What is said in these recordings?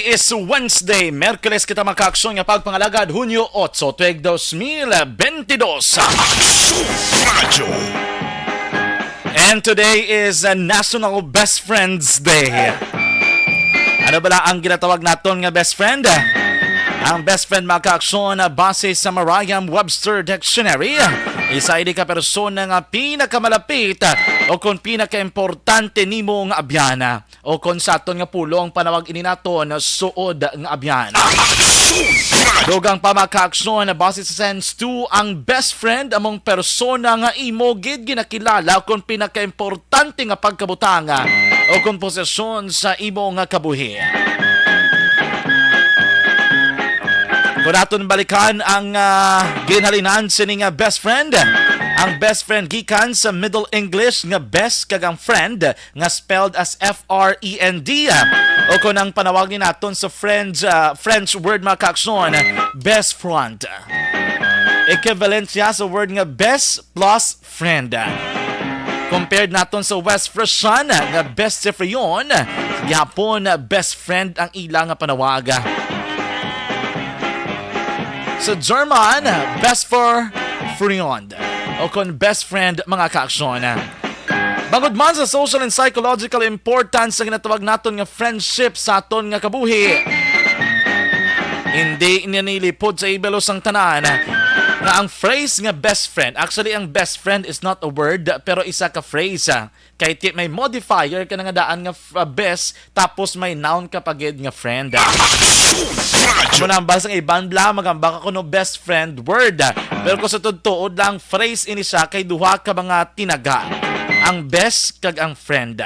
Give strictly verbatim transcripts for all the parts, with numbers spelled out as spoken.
is Wednesday. Merkules kita, mga kaaksyon, nga pagpangalagad, Hunyo otso, tuig dos mil bentidós. Aksyon Radio. And today is a National Best Friends Day. Ano bala ang ginatawag naton nga best friend? Ang best friend, mga kaaksyon, base sa Merriam-Webster Dictionary, isa ini ka persona nga pinakamalapit o kon pinakaimportante nimo nga abyan. O kon sa aton nga pulong, panawag ini naton suod nga abyan. Dugang pa, mga kaaksyon, base sa Sense two, ang best friend among persona nga imo gid ginakilala kon pinakaimportante nga pagkabutang o kon posisyon sa imo nga kabuhi. Kung aton balikan ang, ah, ginhalinan sini nga best friend, ang best friend gikan sa Middle English nga best kag ang friend nga spelled as F R E N D, o kon ang panawag ni naton sa French, ah, French word, mga kaaksyon, best friend. Equivalent siya sa word nga best plus friend. Compared naton sa West Frisian nga best friend, gihapon best friend ang ila nga panawag. Sa German, best for friend, o kon best friend, mga kaaksyon. Bangod man sa social and psychological importance sa ginatawag naton nga friendship sa aton nga kabuhi, hindi ini nilipod sa ibalo sang tanan nga ang phrase nga best friend, actually, ang best friend is not a word, pero isa ka phrase. Kay ti-, may modifier ka na nga daan nga f-, uh, best, tapos may noun ka pa gid nga friend. Amo na ang bala sang iban, bala, magamba ka kuno best friend word. Pero kung sa tuod-tuod lang, phrase ini siya kay duha ka mga tinaga, ang best kag ang friend.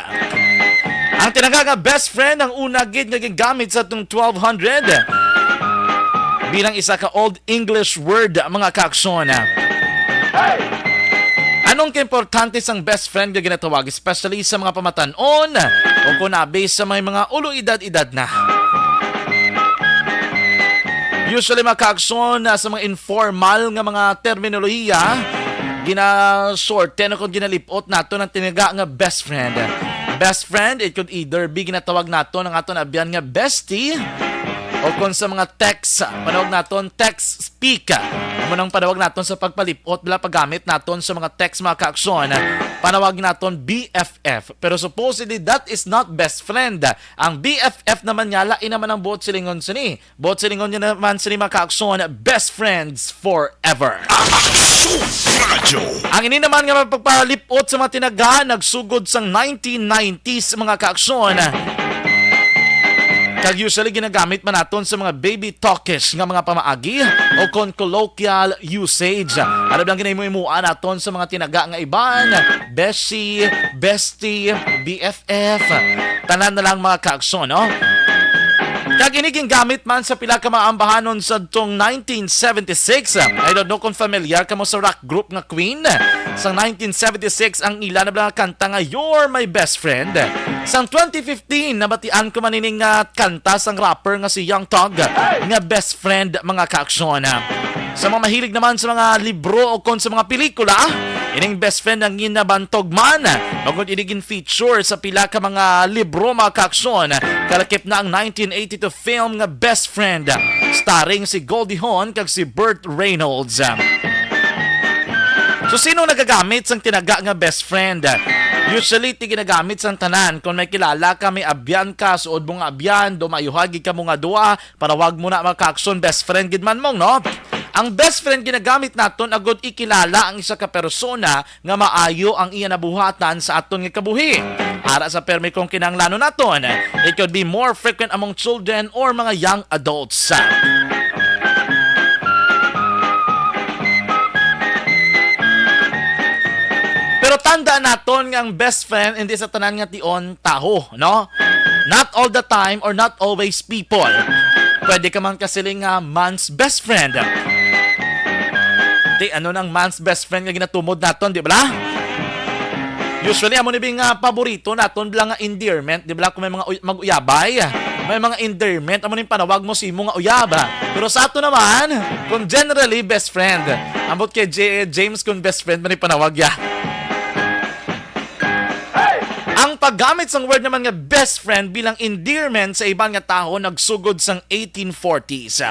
Ang tinaga nga best friend ang una gid nga gingamit sa atong twelve hundred bilang isa ka Old English word, mga kaaksyon. Anong kaimportante sang best friend nga ginatawag, especially sa mga pamatan-on o kon abi sa may mga ulo edad-edad na? Usually, mga kaaksyon, ah, sa mga informal nga mga terminolohiya, gina-shorten o kon ginalip-ot naton ang tinaga nga best friend. Best friend, it could either be ginatawag naton ang aton abyan nga bestie, o kon sa mga text, panawag naton text speak. Amo nang panawag naton sa pagpalip-ot, bala, paggamit naton sa mga text, mga kaaksyon, panawag naton B F F. Pero supposedly, that is not best friend. Ang B F F naman niya, lain naman ang buot silingon sini. Buot silingon niya naman sini, mga kaaksyon, best friends forever. Aksyon Radio. Ang ini naman nga pagpalip-ot sa mga tinaga nagsugod sang nineteen nineties, mga kaaksyon. Kag usually ginagamit man naton sa mga baby talkish nga mga pamaagi o kon colloquial usage. Ano lang ginahimo-himoan naton sa mga tinaga nga iban, beshi, bestie, B F F, tanan na lang, mga kaaksyon, no? Kag ini gingamit man sa pila ka mga ambahanon sadtong nineteen seventy-six. I don't know kung familiar kamo sa rock group nga Queen. Sang nineteen seventy-six ang ila na nga kanta nga You're My Best Friend. Sang twenty fifteen, nabatian ko man ini nga kanta sang rapper nga si Young Thug nga Best Friend, mga kaaksyon. Sa mga mahilig naman sa mga libro o kon sa mga pelikula, ining Best Friend ang ginabantog man. Bangod ini gin-feature sa pila ka mga libro, mga kaaksyon, kalakip na ang nineteen eighty-two film nga Best Friend, starring si Goldie Hawn kag si Burt Reynolds. So, sino nagagamit sang tinaga nga best friend? Usually, ti ginagamit sang tanan. Kung may kilala ka, may abyan ka, suod mo nga abyan, do maayuhagi kamo nga duha, panawag mo na, mga kaaksyon, best friend gid man mong, no? Ang best friend ginagamit naton agud ikilala ang isa ka persona nga maayo ang iya nabuhatan sa aton nga kabuhi. Ara sa permi kung kinahanglanon naton, it could be more frequent among children or mga young adults. Pero tanda naton nga ang best friend hindi sa tanan nga tion taho, no? Not all the time or not always people. Pwede ka man kasiling nga man's best friend. Di, ano nang man's best friend nga ginatumod naton, di bala? Usually, amo ni bing nga paborito naton bala nga endearment, di bala, kung may mga uy-, mag-uyabay, may mga endearment, amo ning panawag mo sa imo nga uyab. Pero sa ato naman, kung generally, best friend. Ambot kay J-, James, kung best friend man ni panawag ya. Ang Gamit sang word naman nga best friend bilang endearment sa iban nga tawo nagsugod sang eighteen forties.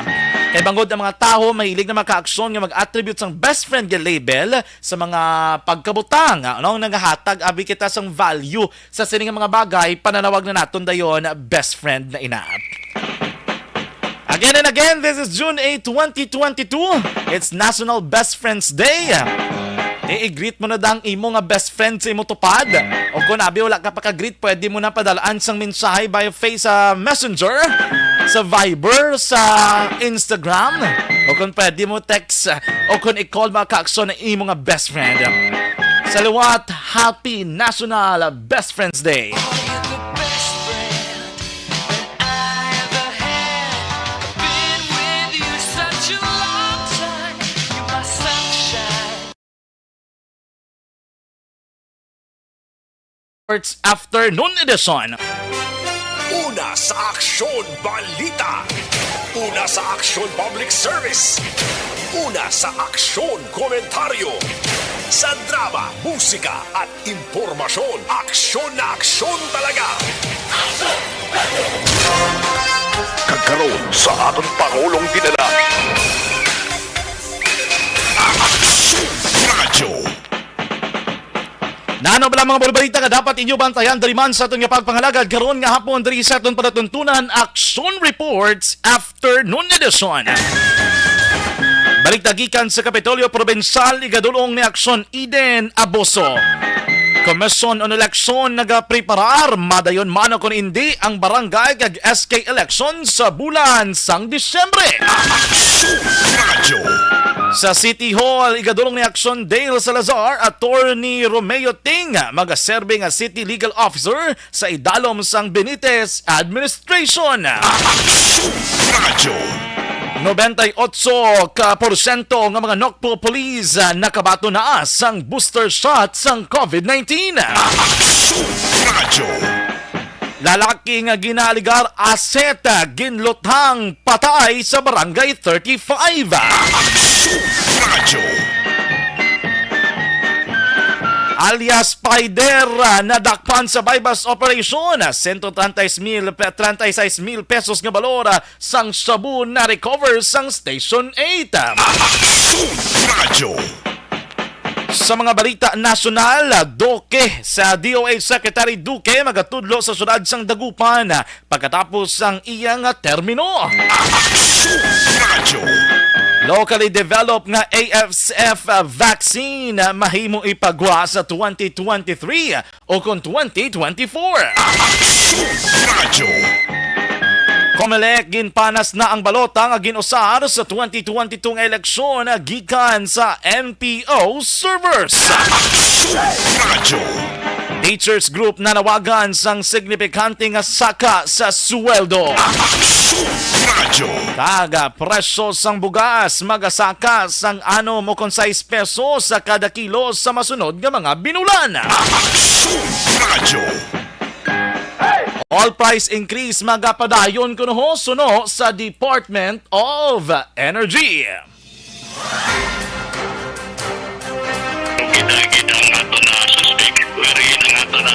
Kay bangod ang mga tawo mahilig na makaaksyon nga mag-attribute sang best friend nga label sa mga pagkabutang, ano, nagahatag abi kita sang value sa sini nga mga bagay, pananawag na naton dayon best friend na ina. Again and again, this is June eight, twenty twenty-two. It's National Best Friends Day. Di i-greet mo na dang imo nga best friend sa imo tupad. O kung abi wala ka pa ka-greet, pwede mo na padalaan sang mensahe via Face, ah, Messenger, sa Viber, sa Instagram, o kung pwede mo text, o kung i-call, makaaksyon ang imo nga best friend. Sa liwat, happy National Best Friends Day. You're the best friend that I ever had. Been with you such a long time. You're my sunshine. Sports Afternoon Edition. Una sa Aksyon Balita. Una sa Aksyon Public Service. Una sa Aksyon Komentaryo. Sa drama, musika, at impormasyon, aksyon na aksyon talaga. Kag karon sa aton Pangulong Dinala, Aksyon Radyo. Nano bala mga balita nga dapat inyo bantayan diri man sa aton nga pagpangalagad karon nga hapon diri sa aton palatuntunan, Aksyon Reports Afternoon Edition. Balita gikan sa Kapitolyo Provincial, igadulong ni Aksyon Eden Abuso. Commission on Election nagapreparar, madayon man o kon indi ang barangay kag S K election sa bulan sang Disyembre. Aksyon Radyo. Sa City Hall, igadulong ni Aksyon Dale Salazar, Attorney Romeo Ting magaserbi nga City Legal Officer sa idalom sang Benitez administration. Aksyon Radyo. Nobenta y otso ka porsyento nga mga Nokpo police, ah, nakabaton na sang booster shot sang COVID nineteen. Aksyon Radyo. Lalaki nga ginaaligar asset, ah, ginluthang patay sa Barangay thirty-five. Aksyon Radyo. Alias Spider, ah, nadakpan sa buy-bust operation. Sento treinta y seis mil pe-, treinta y seis mil pesos nga balor, ah, sang shabu na-recover sang Station eight. Aksyon Radyo. Sa mga balita nasyonal, ah, Duque, sa D O H Secretary Duque magatudlo sa siyudad sang Dagupan, ah, pagkatapos sang iya nga termino. Aksyon Radyo. Locally developed nga A S F vaccine mahimo ipagwa sa twenty twenty-three o kon twenty twenty-four. Aksyon Radyo. Comelec, ginpanas na ang balota nga gin-usar sa twenty twenty-two nga eleksyon gikan sa N P O servers. Aksyon Radyo. Teachers Group nanawagan sang signifikante nga saka sa sweldo. Aksyon Radyo. Kag presyo sang bugas magasaka sang anom o kon sais pesos sa kada kilo sa masunod nga mga binulan. Aksyon Radyo. All price increase magapadayon kuno suno sa Department of Energy. Kita, kita ang ato na suspect, wherein ang ato na,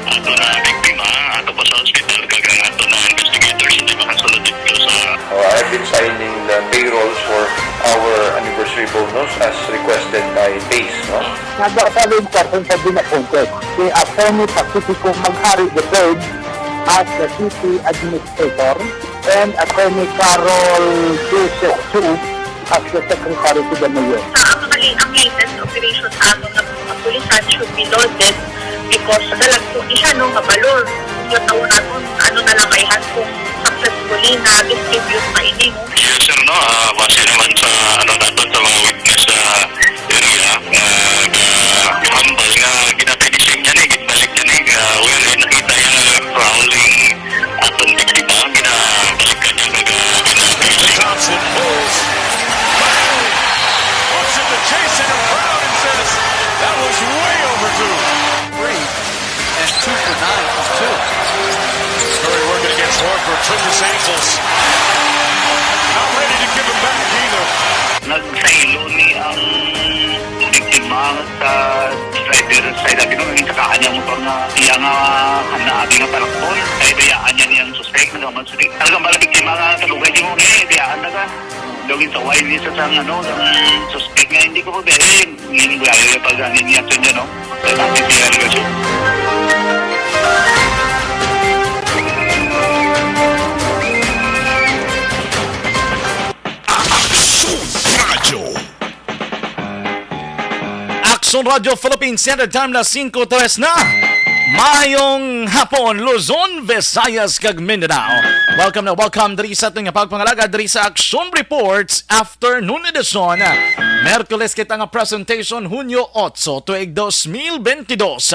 ato na biktima, ato pa sa hospital, kag ang ato na investigators hindi makasulod dito sa Oh, I've been signing the payrolls for our anniversary bonus as requested by Pace, no? Nagkakaroon sa kung sa binapuntos, si Attorney Pacifico Maghari the third as the city administrator and Attorney Carol Joseph Chu as the secretary to the mayor. Sa ang, ang, ang latest operation sa aton nga mga kapulisan should be lauded because sa dalag po niya, no, mabalor. Yung taon natin, ano na lang ay kung successfully na-distribute pa ini, no? Yes, sir, no? Ah, base naman sa, ano, naton sa mga witness sa area, ah, nga humble nga ginapinising niya ni, gibalik niya ni, ah, well, eh, nakita niya nga prowling atong biktima, ginabalikan niya kag, ah, ginapinising. Johnson pulls. Looks at the chasing of Brown and says, "That was way overdue." Three. And two for nine from two. Curry working against Horford, took his angles. Not ready to give him back either. Nagsaylo ni ang Ah, iya nga, ah, naagi nga palakton, kay bayaan niya niyang suspek, nga man suspek. Talagang mga biktima nga talugay niyo, eh, bayaan na ka. Daw gintaway ni sa sang, ano, sang suspek nga hindi ko pwede. Ngayon, buhay yung pag-anin niya sa inyo, no? Sa dati siya, ano, kasi. Aksyon Radio. Aksyon Radio Philippines Standard Time na singko tres na. Mayong hapon, Luzon, Visayas, kag Mindanao. Welcome na welcome diri sa aton nga pagpangalagad diri sa Aksyon Reports Afternoon Edition. Merkules kita nga presentation, Hunyo otso, tuig dos mil bentidós.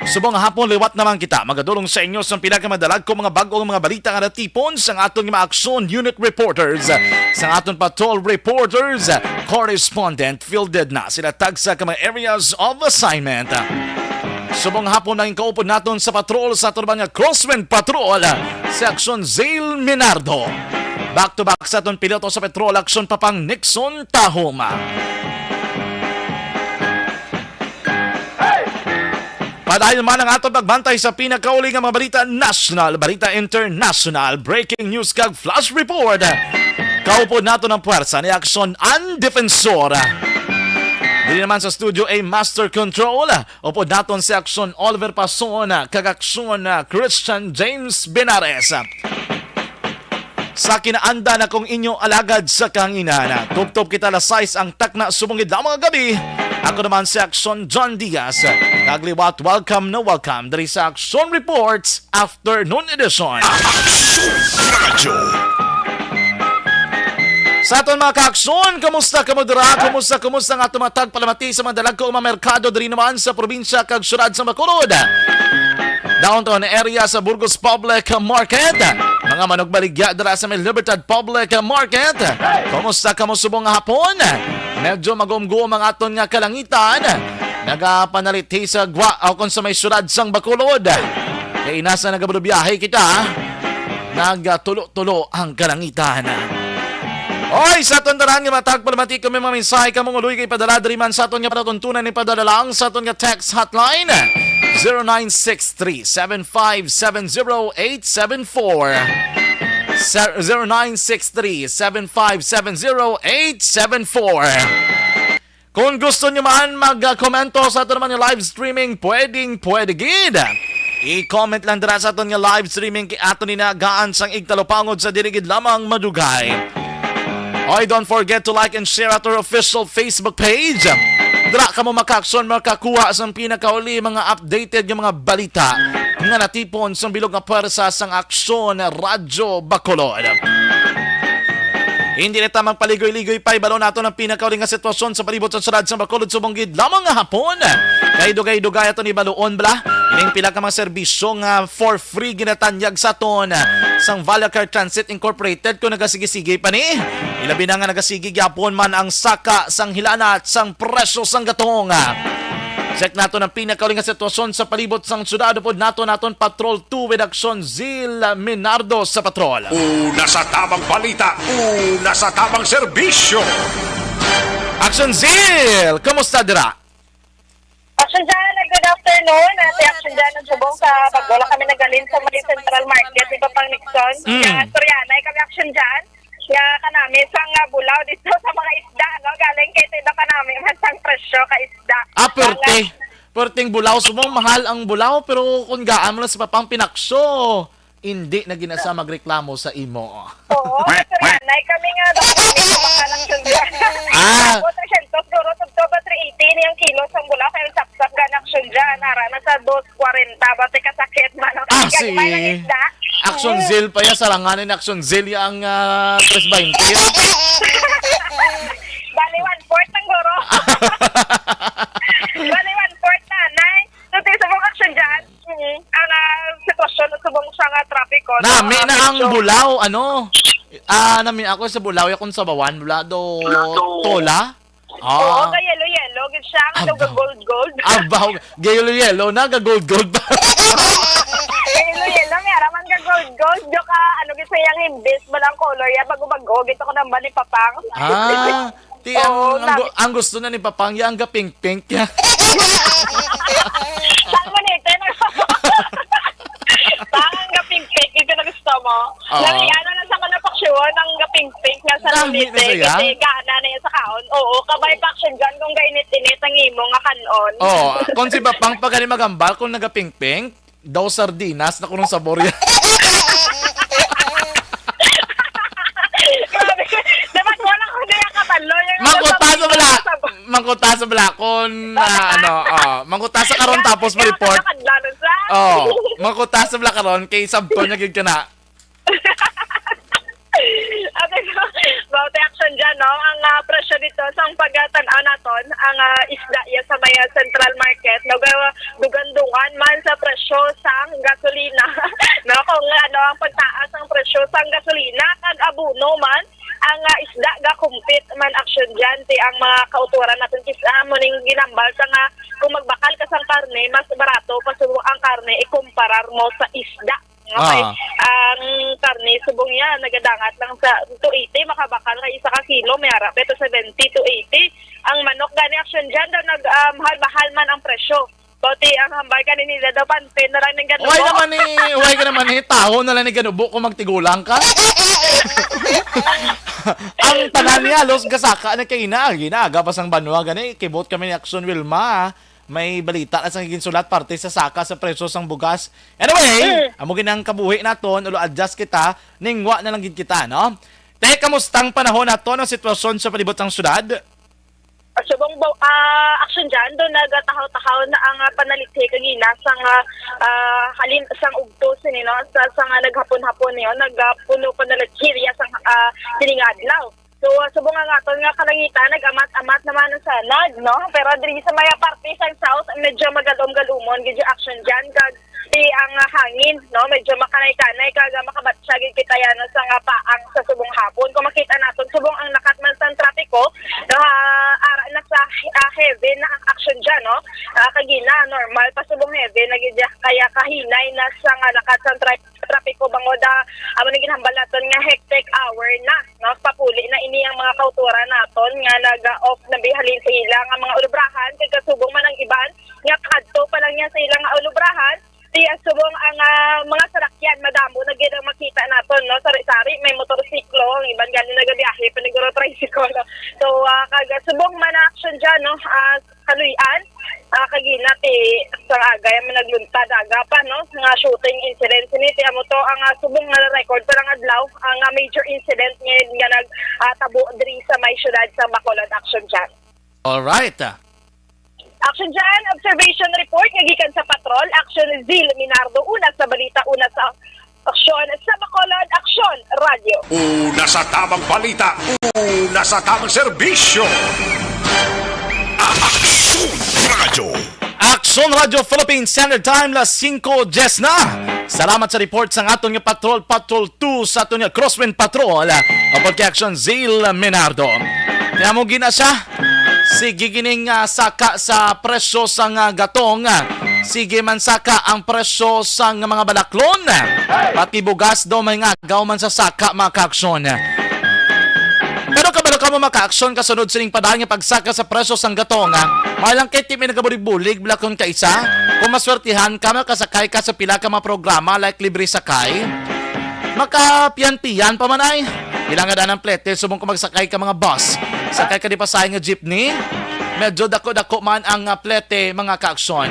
Subong nga hapon, liwat naman kita magadulong sa inyo sa pila ka madalagko mga bag-ong mga balita nga natipon sang aton nga mga aksyon unit reporters, sang aton patrol reporters, correspondent, fielded na sila tagsa ka mga areas of assignment. Subong hapon ang kaupod naton sa patrol sa aton nga Crosswind Patrol, si Aksyon Zil Minardo. Back to back sa aton piloto sa Patrol, Aksyon Papang Nixon Tahoma. Padayon man ang aton pagbantay sa pinakauli nga mga balita nasyonal, balita internasyonal, breaking news kag flash report. Kaupod naton ang puwersa ni Aksyon An Defensor. Diri naman sa studio A Master Control, upod naton si Aksyon Oliver Pason kag Aksyon, ah, Christian James Benares. Sa kinaandan, akong inyo alagad sa kahanginan. Tubtob kita alas sais ang takna subong gid lamang nga gabi. Ako naman si Aksyon John Diaz. Kag liwat, welcome na welcome diri sa Aksyon Reports Afternoon Edition. Aksyon Radyo. Sa aton mga kaaksyon, kumusta kamo dira? Kumusta, kumusta ang aton mga tagpalamati sa mga dalagko nga mga merkado diri naman sa probinsya kag syudad sa Bacolod? Downtown area sa Burgos Public Market. Mga manugbaligya dira sa may Libertad Public Market. Kumusta kamo subong nga hapon? Medyo magumguom ang aton nga kalangitan. Nagapanalithi sa gwa o kung sa may syudad sang Bacolod. Kay inasa nagabulobiyahe kita, nagatulo-tulo ang kalangitan. Oy, sa aton tanan nga matag palamati kami mga mensahe, kamo nga luoy kay padala diri man sa aton nga palatuntunan, ipadala lang sa aton nga text hotline, zero nine six three, seven five seven, zero eight seven four. Sa zero nine six three, seven five seven, zero eight seven four. Kung gusto nyo man mag-komento sa aton naman nga live streaming, pwedeng pwede gid. I-comment lang dira sa aton nga live streaming kay aton ni nagaan sang igtalupangod sa dili gid lamang madugay. Oy, don't forget to like and share at our official Facebook page. Dira kamo makaaksyon, makakuha sang pinakauli mga updated nga mga balita nga natipon sang bilog nga pwersa sang Aksyon Radyo Bacolod. Hindi na ta magpaligoy-ligoy pa, ibalo nato ang pinakauli nga sitwasyon sa palibot sa syudad sa Bacolod subong gid lamang nga hapon. Kay dugay-dugay aton ibaluon bala ining pila ka mga serbisyo nga for free ginatanyag sa aton sang Valacare Transit Incorporated kung nagasigi-sige pa ni. Ilabi na nga nagasigi gyapon man ang saka sang hilanat sang presyo sang gatong. Check nato ang pinakauli nga sitwasyon sa palibot sang syudad upod nato naton Patrol two with Aksyon Zil Minardo sa Patrol. Una sa tamang balita, una sa tamang serbisyo. Aksyon Zil, kumusta dira? Action Jan, good afternoon. Ate Action Jan, ang subong sa pagbola kami nagalin sa may Central Market ni Papang Nixon. Mm. Kaya Soriana, kami Action Jan. Kaya kanami sang, ah, bulaw dito sa mga isda, no? Galing kay Tito kanami man sang presyo ka isda. Ah, perte. Perting bulaw. Subong mahal ang bulaw, pero kung gaan mo lang sa Papang Pinaksyo, hindi na ginasa magreklamo sa imo. Oo, Soriana, kami nga daw, kami nga Action Jan. Ah. Abot na siya, siguro, tugto ba three eighty ni ang kilo sang bulaw, kaya sapsap ka na Action Jan. Ara na sa dos kwarenta, ba, te kasakit man ang Ah, kagagmay ng si isda. Action Mm. Zil pa ya, sarangan ni Action Zil ya ang, ah, tres baynte. Bali, one-fourth ang guro. Bali, one-fourth na, nay. So, ti, sa mga Action Jan, mm, ang, ah, sitwasyon sa subong sa nga trapiko, no? Nami Ah, na ang medyo bulaw, ano? Ah, nami ako sa bulaw, ya kung sabawan, bula do Bula do tola. Oo, Ah. Ga-yellow-yellow gid siya, nga daw Abaw. Ga-gold-gold. Abaw, ga-yellow-yellow na, ga-gold-gold pa. Ga-yellow-yellow, may araman ga-gold-gold. Di ka, ano, gid sa iyang imbis, balang color, ya, bago-bago, gito ko nang bali papang. Ah, ti, ang, Oo, ang gu-, nami- ang gusto na ni Papang, ya, ang ga-pink-pink, ya. Saan mo nito? Oo. Nami, ano na sa mga paksyon, ang gapingping nga sa Nami na Leyte, siya? Kasi gana na yan sa kaon. Oo, kabay pa, Action John, kung gainit-init ang imo nga kanon. Oo, kung si Bapang pa gani magambal, kung nagapingping, daw sardinas na kunong sabor yan. Grabe. Dapat wala ko na yung kabalo. Yung Mangkutaso sabor, bala. Sabor. Mangkutaso bala kung, ah, ano, oh, mangkutaso karon tapos ma-report. Kadlano sa. Oh, mangkutaso bala karon kay sabton na gid ka na. Okay, so, about the Action John, no? Ang, ah, presyo dito, sa pagkatanaw naton, ang, ah, isda iya sa may, ah, Central Market, no? Ga-, dugandungan man sa presyo sang gasolina, no? Kung ano ang pagtaas ang presyo sang gasolina, kag abono man, ang, ah, isda gakumpit man, Action John, ti ang mga kauturan natin, kis-, ah, mo ning ginambal sa nga kung magbakal ka sang karne, mas barato pa subong ang karne ikumparar mo sa isda. Okay. Ah. Ang karne, subong niya, nagadangat lang sa two eighty, makabakal nga isa ka kilo, may ara, beto seventy, two eighty. Ang manok, gani, Action John, daw nag, ah, mahal-mahal man ang presyo. Bauti, ang hambal ka ni nila daw, panpe na lang ng ganubo. Way naman ni, way ka naman ni, taho na lang ni ganubo kung magtigulang ka. Ang tanan niya, los gasaka na kay ina, ginaga pa sang banwa, gani, kibot kami ni Action Wilma. May balita na sang ginsulat parte sa saka sa presyo sang bugas. Anyway, Mm. amo gid ang kabuhi naton, ulo adjust kita, ning wa na lang gid kita, no? Te, kamusta ang panahon naton, ang sitwasyon sa palibot sang syudad? Subong ba, ah, Action John, do nagatahaw-tahaw na ang, ah, panalithi kagina sang, ah, ah, halin sang ugto sini, no? Sa, sa nga naghapon-hapon niyo, nagapuno pa na lang sa, ah, sining adlaw. So, ah, subong nga aton nga kalangitan, nag-amat-amat naman ang sanag, no? Pero diri sa may parte sang south, medyo magalom-galumon gid yung Action John, kag ti ang, ah, hangin, no? Medyo makanay-kanay, kag, ah, makabatsa gid kita yan sa nga paang sa subong hapon. Kung makita naton, subong ang lakat man sang trapiko, no, ah, ara na sa, ah, heavy na ang Action John, no? Ah, kagina, normal pa subong heavy na gid, kaya kahinay na sa nga lakat sang trapiko. Trapiko bangod, ah, amo na ginhambal naton nga hectic hour na, no? Papuli na ini ang mga kauturan naton nga nag-off na bihalin sa ila nga mga ulubrahan, kay kasubong man ang iban nga kadto pa lang niya sa ila nga ulubrahan, ti subong ang, ah, mga sarakyan, madamo na gid ang makita naton, no? Sari-sari, may motorsiklo, ang iban gani nagabiyahe pa, nagro-tricycle, no? So, ah, kag subong man na Action John, no? Ah, kaluy-an, ah, kagina ti sang agay ang nagluntad aga pa, no, nga shooting incident sini. Ti amo to ang, ah, subong nga record sa lang adlaw, ang, ah, major incident nga, nga nag, ah, tabo diri sa may syudad sa Bacolod. Action John. All right. Action John, observation report nga gikan sa Patrol. Action Zil Minardo, una sa balita, una sa aksyon sa Bacolod, Aksyon Radyo. Una sa tamang balita, una sa tamang serbisyo. Aksyon Radyo. Aksyon Radyo Philippines Standard Time, las singko diyes na. Salamat sa report sa aton nga patrol, Patrol two sa aton nga Crosswind Patrol. Upod kay Aksyon Zil Menardo. Kaya mo gina siya. Sige gining, ah, saka sa presyo sang, ah, gatong. Sige man saka ang presyo sang mga balaklon. Pati bugas daw may ngagaw man sa saka, mga kaaksyon. Pero kabalo ka mo, mga kaaksyon, kasunod sining padayon nga pagsaka sa presyo sang gatong, ah, may lang kay ti may nagabulig-bulig, balaklon ka isa. Kung maswertihan ka, makasakay ka sa pila ka mga programa like libre sakay. Makapiyan-piyan pa man ay. Ilang nga daan ang plete, subong kung magsakay ka mga bus. Sakay ka di pasahe nga jeepney. Medyo dako-dako man ang, ah, plete, mga kaaksyon.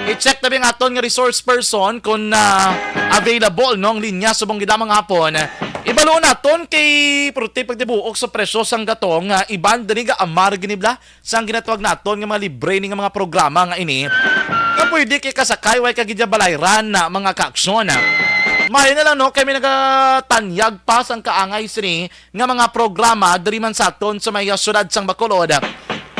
I-check na ba ang aton nga resource person kung, ah, available, no, ang linya subong gid lamang hapon. Ibalo naton kay purti pagtibuok sa presyo sang gatong, ah, iban diri ga amar ginibla. Sang ginatawag naton nga mga libre ni nga mga programa nga ini, nga pwede kay kasakay way ka gid balayran na mga kaaksyon. Maayo na lang, no, kay may nagatanyag pa sang kaangay sini nga mga programa diri man sa aton sa may, ah, siyudad sang Bacolod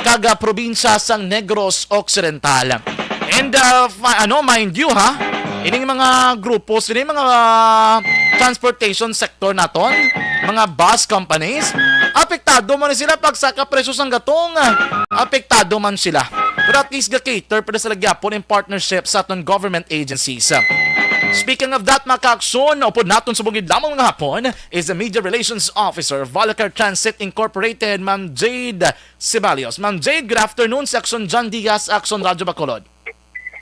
kag, ah, probinsya sang Negros Occidental. And, ah, fa-, ano, mind you, ha, ining mga grupo sini, mga, ah, transportation sector naton, mga bus companies, apektado man sila pag sa kapresyo sang gatong. Apektado man sila. Pero at least ga-cater pa sila gyapon in partnership sa aton government agencies. Speaking of that, mga kaaksyon, upod naton subong gid lamang nga hapon is the Media Relations Officer, Volacar Transit Incorporated, Ma'am Jade Ceballos. Ma'am Jade, good afternoon sa Aksyon John Diaz, Aksyon Radyo Bacolod.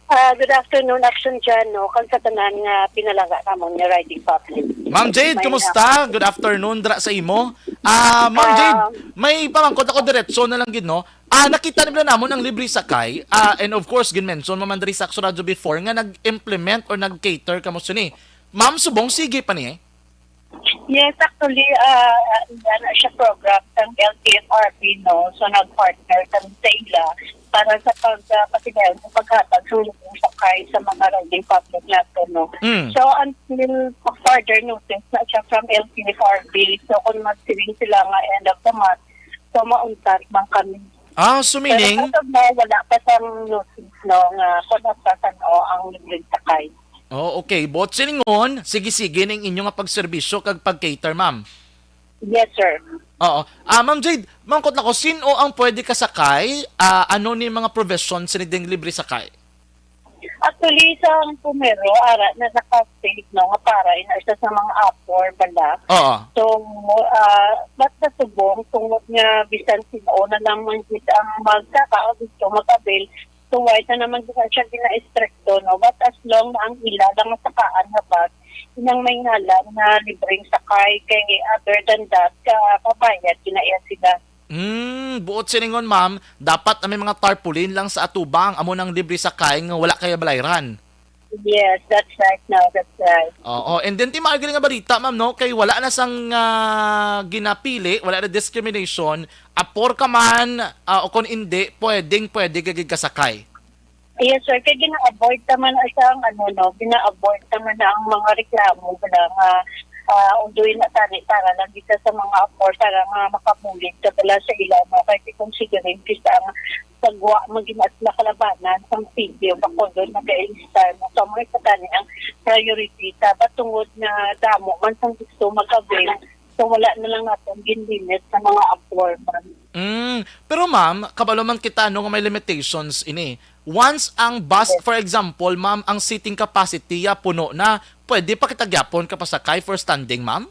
Ah, good afternoon, Action Jan, no? Kag sa tanan nga pinalangga namon nga riding public. Ma'am Jade, May kumusta? Good afternoon dra sa imo. Ah, Ma'am Jade, Ah, may pamangkot ako diretso na lang gid, no? Ah, nakita nila namon ang libre sakay. Ah, and of course, gin-mention mo man diri sa Action Radio before nga nag-implement or nag-cater kamo sini. Ma'am, subong sige pa ni eh. Yes, actually, ah, ah, na siya program sang L T F R B, no? So, nag-partner kami sa ila para sa pag, ah, pasigayon sa paghatag sa ulong sakay sa mga riding public nato, no? Mm. So, until further notice na siya from L T F R B. So, kung magsiling sila nga end of the month, so, mauntat man kami. Ah, so Pero meaning? As of now, wala pa sang notice, no, nga kung nasa san-o ang libreng sakay. Oh, okay. Buot silingon, sige-sige ning inyo nga pagserbisyo kag pag-cater, ma'am. Yes, sir. Oo. Ah, Ma'am Jade, mangkot na ko, sin-o ang pwede kasakay? Ah, ano ni mga provisions ni ding libre sakay? Actually, sa ang pumero, ara na naka-state, no, nga para in isa sa mga apor bala. Oo. So, ah, but sa subong, tungod nga bisan sino na lang man gid ang magsaka o gusto mag-avail, so why na naman gid siya gina-estrikto, no? But as long na ang ila lang masakaan nga bus, inang may ngalan nga libreng sakay, kay other than that, ka kabayad gina-iya sila. Mm, buot silingon, ma'am, dapat na may mga tarpaulin lang sa atubang, amo nang libre sakay nga wala kaya balayran. Yes, that's right now. That's right. Oo, and then ti maayo gali nga balita, ma'am, no, kay wala na sang, ah, ginapili, wala na discrimination, apor ka man, ah, o kon indi, pwedeng pwede ka gid kasakay. Yes, sir. Kay gina-avoid naman na siya ang ano, no, gina-avoid naman na ang mga reklamo na nga, ah, although na tani para lang dito sa mga apor, para nga makabulig ka pala sa ila, no, kay considering kita ang sagwa, maging at nakalabanan sang sitio, bako doon nag-a-install, no. So, mga isa tani ang priority, dapat tungod na damo man sang gusto mag-avail, so wala na lang natin ginlimit sa mga apor, ma'am. Mm, pero ma'am, kabalo man kita, no, nga may limitations ini. Once ang bus, Yes. for example, ma'am, ang seating capacity ya puno na, pwede pa kita gyapon kapasakay for standing, ma'am?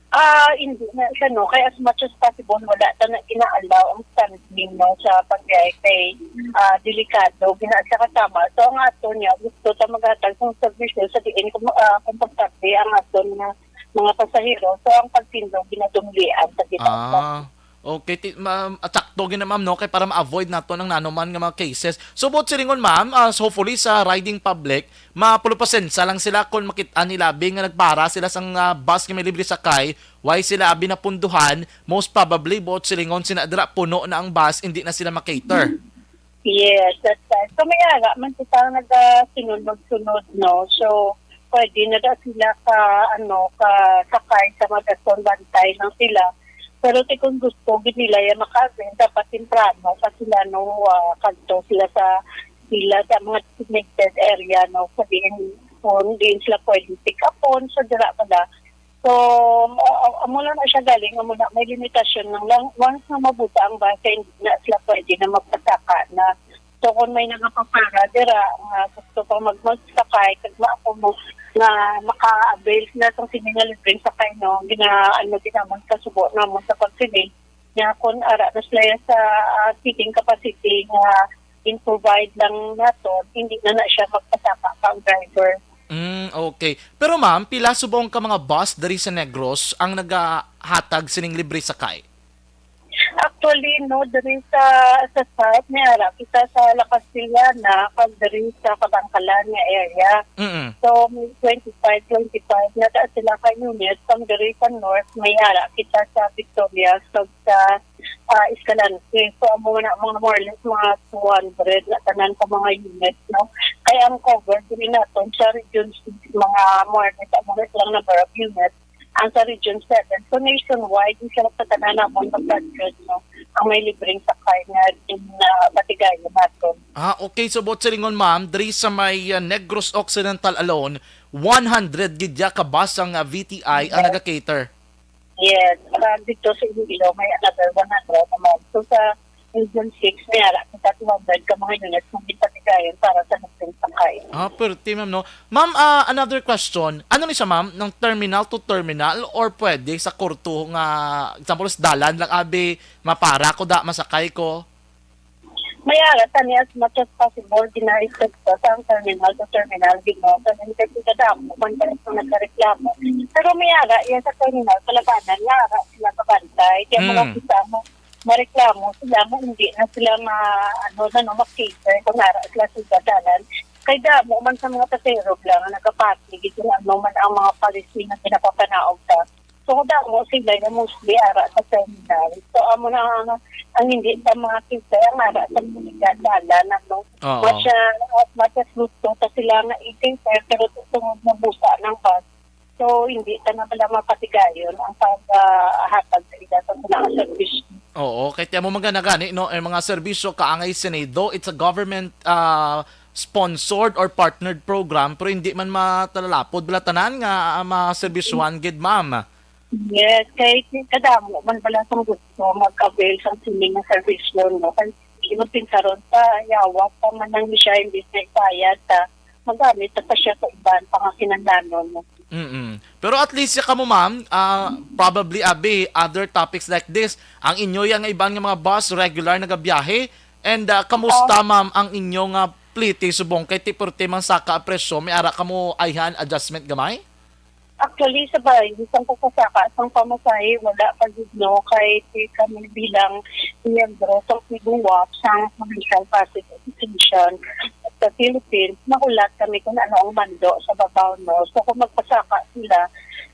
Ah, hindi na siya, no? Kaya as much as possible, wala ta na ina-allow ang standing, no, sa pagbiyahe kay, ah, delikado, gina-, sa kasama. So, ang ato niya, gusto ta maghatag sa servisyo sa diin kom-, ah, komportable ang ato nga mga pasahero. So, ang pagtindog, ginadumlian sa ginagawa. Ah, okay. Ti-, ma-, at sakto gid na, ma'am, no? Kay para ma-avoid nato ang nanuman nga mga cases. So, buot silingon, ma'am, ah, so hopefully sa riding public, mapulo pasensya lang sila kung makit-an nila, bi, nga nagpara sila sang, ah, bus nga may libre sakay, why sila abi napunduhan, most probably, buot silingon, sina dira puno na ang bus, hindi na sila makater. Yes, that's right. So, may ara man kita nagasunod-sunod, no? So, pwede na da sila ka, ano, ka sakay sa mga dason, bantay lang sila. Pero ti kung gusto gid nila ya maka-avail, dapat temprano pa sila, no, ah, kadto sila sa, sila sa mga designated area, no, sa diin, kung diin sila pwede pick upon, so dira pala. So, a-, a-, amo lang na siya galing, amo na may limitasyon lang, lang once nga mabuta ang bus, hindi na sila pwede na magpasaka na. So, kung may nagapapara dira nga gusto pa mag-, magsakay, kag ma-, ako mo, nga maka-avail na sa sini nga libreng sakay, no, gina-, ano, ginamon kasubo namon sa pagsiling, nga kung ara na sila sa, ah, seating capacity nga in-provide lang nato, hindi na na siya magpasaka pa ang driver. Mm, okay. Pero ma'am, pila subong ka mga bus diri sa Negros ang nagahatag sining libre sakay? Actually, no, diri sa, sa South, may ara kita sa La Castellana, kag diri sa Kabankalan nga area. Mm-mm. So, may twenty-five, twenty-five na ta sila ka units. Kung diri sa North, may ara kita sa Victoria, kag sa, ah, Escalante. So, amo na, mga more or less, mga two hundred na tanan ka mga units, no? Kaya ang cover, diri naton sa Region six, mga more or less, amo na silang number of units. Ang sa Region seven. So, nationwide, di siya sa tanan namon mag-budget, no? Ang may libreng sakay nga in, ah, Batigayon naton. Ah, okay. So, buot silingon, ma'am, diri sa may, ah, Negros Occidental alone, one hundred gid ya ka bus ang, ah, V T I ang Yes. naga-cater. Yes. Para dito sa Iloilo, may another one hundred naman. So, sa Region six, may ara kita two hundred ka mga units nga ginpatigayon para sa nagsinsakay. Ah, pwerte, ma'am, no? Ma'am, ah, another question. Ano ni siya, ma'am? Ng terminal to terminal or pwede sa kurto nga, example, sa dalan lang, abi, mapara ko da, masakay ko? May ara tani as much as possible, gina-request ko sa ang terminal to terminal, gid, no? Sa nang kasi kadamo man kami sa nagkareklamo. Pero may ara, yan sa terminal, kalabanan, nga ara sila kabantay. Kaya mga Mm. kita mo, mareklamo sila, mo hindi na sila ma, ano na, no, ma-cater kung ara sila sa dalan. Kay damo man sa mga pasahero lang ang nagapati, gid kung ano man ang mga policy na pinapapanaog sa. So, damo sila nga mostly ara sa terminal. So, amo na ang, ang hindi sa mga cater, ang ara sa mga dalan, ano. Oo. Much, ah, as much as gusto ta sila nga i-cater, pero tungod na busa ng bus. So, hindi ta na pala mapatigayon ang pag, ah, hatag sa ila sa mga serbisyo. Oo, kay tiyan mo man gani, no, ang mga serbisyo kaangay sini, though it's a government, ah, sponsored or partnered program, pero hindi man matalalapod bala tanan nga, ah, maserbisyuhan gid, ma'am. Yes, kay kadamo man bala sang gusto mag-avail sa sining nga serbisyo, no? Kay di mo pinsaron pa, yawa pa man ang siya, imbis na ibayad ta, magamit ta pa siya sa iban pa nga kinahanglanon, no? Mm-mm. Pero at least ya kamo, ma'am, ah, probably, abi, other topics like this, ang inyo yang iban nga mga bus regular nagabiyahe, and, ah, kamusta, Oh. ma'am, ang inyo nga pliti subong kay ti-, perti man saka ang presyo, may ara kamo ayhan adjustment gamay? Actually, sa bay, isang pagpasaka, isang pamasahe, wala pa gid, no, kay ti kami bilang miyembro sa P D U A P, sa Provincial Passenger Association sa Philippines, nahulat kami kung ano ang mando sa babaw, no. So, kung magpasaka sila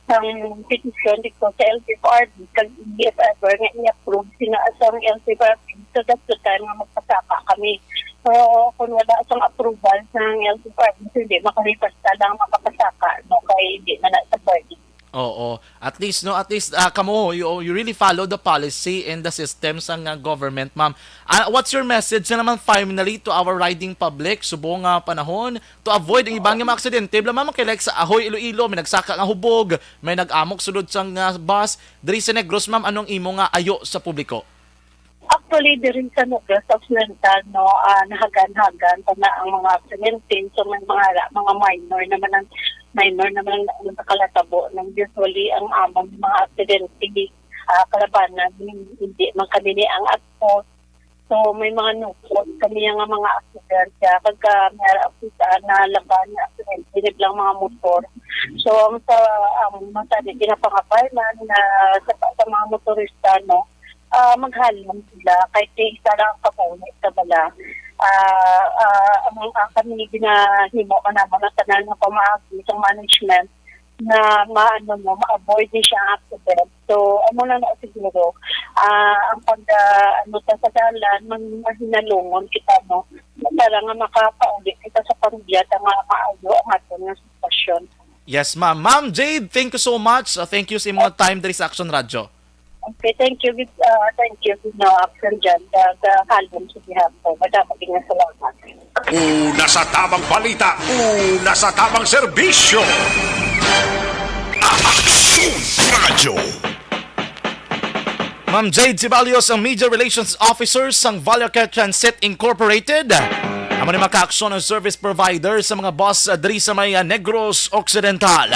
ng petisyon dito sa L T F R B, kag if ever nga i-approve sila sa L T F R B, so that's the time nga magpasaka kami. So, kung wala sang approval sa L T F R B, hindi man kami basta lang makapasaka, no, kay hindi na na sa pwede. Oo. At least, no, at least, ah, kamo, you, you really follow the policy and the system sang, ah, government, ma'am. Ah, what's your message na naman finally to our riding public? Subong nga panahon, to avoid ang iban nga mga aksidente. Bala, ma'am, kay like sa Ahoy, Iloilo, may nagsaka nga hubog, may nag-amok sulod sang, ah, bus. Diri sa Negros, ma'am, anong imo nga ayo sa publiko? Actually, diri sa Negros Occidental, no, ah, nahagan-hagan pa na ang mga aksidente. So, may mga, mga minor naman ang, minor naman ang nakalatabo. Nang usually, ang among mga aksidente, ah, kalabanan, hindi man kami ni ang at fault. So, may mga nupot kami nga mga aksidente. Pagka may ara kita na laban nga aksidente, hindi lang mga motor. So, ang sa, ang mga tani, ginapangabay man na sa, sa mga motorista, no, ah, maghalong sila. Kahit kay isa lang ang kabuhi sa bala. Ah, ah, ang, ang kami ginahimo ka naman ang tanan nga pamaagi sa management na maano mo, ma-avoid ni siya ang accident. So, amo na na siguro, ah, ang pag, ah, ano ta sa dalan, man-, mahinalungon kita, no? Para nga makapauli kita sa pamilya, ta nga maayo ang aton nga sitwasyon. Yes, ma'am. Ma'am Jade, thank you so much. Uh, thank you sa imong time diri sa Action Radio. Okay, thank you, uh, thank you, no, Action Jan, sa, sa halong sa behalf ko. Madamo din nga salamat. Una sa tamang balita, una sa tamang serbisyo. Action Radio. Ma'am Jade Ceballos, ang Media Relations Officer sang Valacare Transit Incorporated. Amo ni mga kaaksyon ang service provider sa mga bus, ah, diri sa may, ah, Negros Occidental.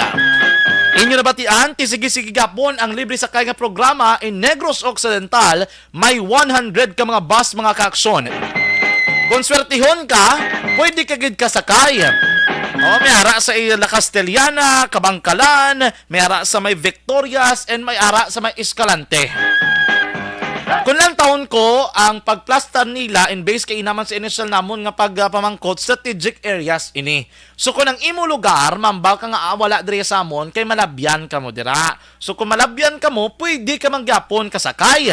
Inyo nabatian, ti sige-sige gapon ang libre sakay nga programa in Negros Occidental. May one hundred ka mga bus, mga kaaksyon. Kung swertihon ka, pwede ka gid kasakay. Oh, may ara sa La Castellana, Kabangkalan, may ara sa may Victorias, and may ara sa may Escalante. Kung lantawon ko, ang pagplastar nila in base kay inaman sa initial namon nga pagpamangkot, strategic areas ini. So, kung ang imo lugar, mambal ka nga, ah, wala diri sa amon, kay malabyan ka mo dira. So, kung malabyan ka mo, pwede ka man gyapon kasakay.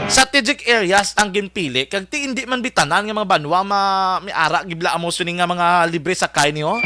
Strategic areas ang ginpili, kag ti hindi man bitanan nga mga banwa ma-, may ara gibla amo sini nga mga libre sakay niyo.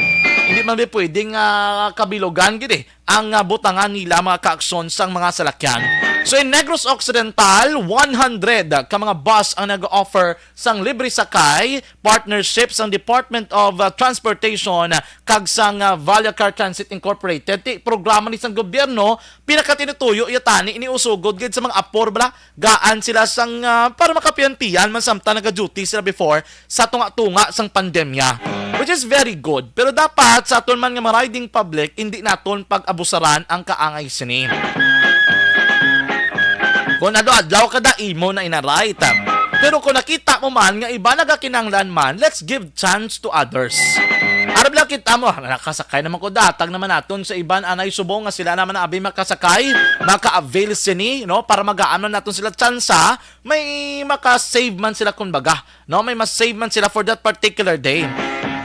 Hindi man bi pwedeng, ah, kabilogan gid eh ang, ah, butangan nila mga kaaksyon sang mga salakyan. So, in Negros Occidental, one hundred ka mga bus ang nag-offer sang libre sakay, partnership sang Department of, ah, Transportation kag sang, ah, Valacare Transit Incorporated. Ti programa ni sang gobyerno, pinakatinutuyo iya tani ini usugod gid sa mga apor bala. Gaan sila sang, ah, para makapian-pian man samtang naga-duty sila before sa tunga-tunga sang pandemya, which is very good. Pero dapat sa aton man nga ma-riding public, hindi naton pag-abusaran ang kaangay sini. Kung adlaw-adlaw ka da, imo na ina-right. Pero kung nakita mo man nga iban nagakinahanglan man, let's give chance to others. Arab lang kita mo, nakasakay naman ko, datag naman naton sa iban anay subong nga sila naman abi makasakay, maka-avail sini, no? Para magaan man naton sila tsansa, may maka-save man sila, kumbaga, no? May mas-save man sila for that particular day.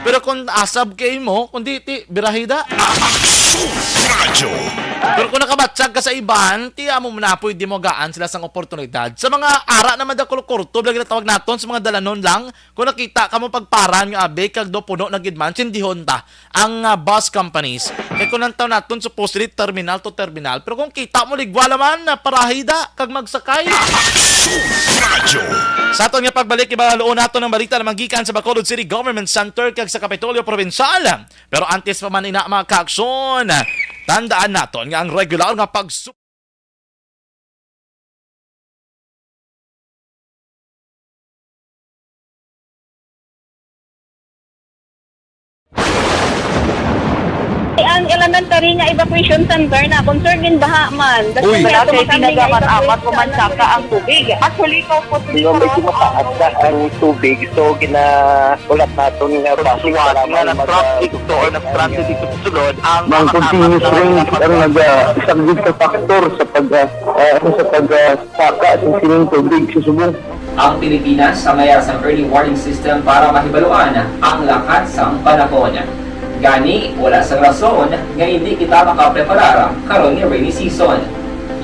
Pero kung asab kay mo, kung di, ti, birahida. Aksyon Radyo. Pero kung nakabatsag ka sa iban, ti amo na pwede mo gaan sila sang oportunidad. Sa mga ara naman da kurkurto, lagi na tawag naton sa mga dalanon lang. Kung nakita ka mo pagparan nga abi, kag do puno na gid man, sindihon ta ang, ah, bus companies. Kay kung nantaw naton supposedly terminal to terminal, pero kung kita mo ligwala man, na parahida kag magsakay. Aksyon Radyo. Sa aton nga pagbalik, ibaluon naton ang balita na manggikan sa Bacolod City Government Center kag sa Kapitolyo Provincial. Pero antes pa man ina, mga kaaksyon, tandaan naton nga ang regular nga pag Ang elementary nga evacuation center na concern gin baha man. Uy. Wala kay ginagamat-amat, umansaka ang tubig. Actually, ikaw po, Hindi, medyo mataas na ang tubig. So, gina-, ulat naton nga base sa lamang nga mag-, traffic to or nag-transit dito sa sulod ang Ang mga continuous kasama rain ang naga-, isang big factor sa pag-, ah, ah, sa pag-, ah, saka sa sining tubig sa subong. Ang Pilipinas ang may sang early warning system para mahibaluan ang lakat sang panahon. Gani, wala sang rason nga hindi kita makapreparar karon nga rainy season.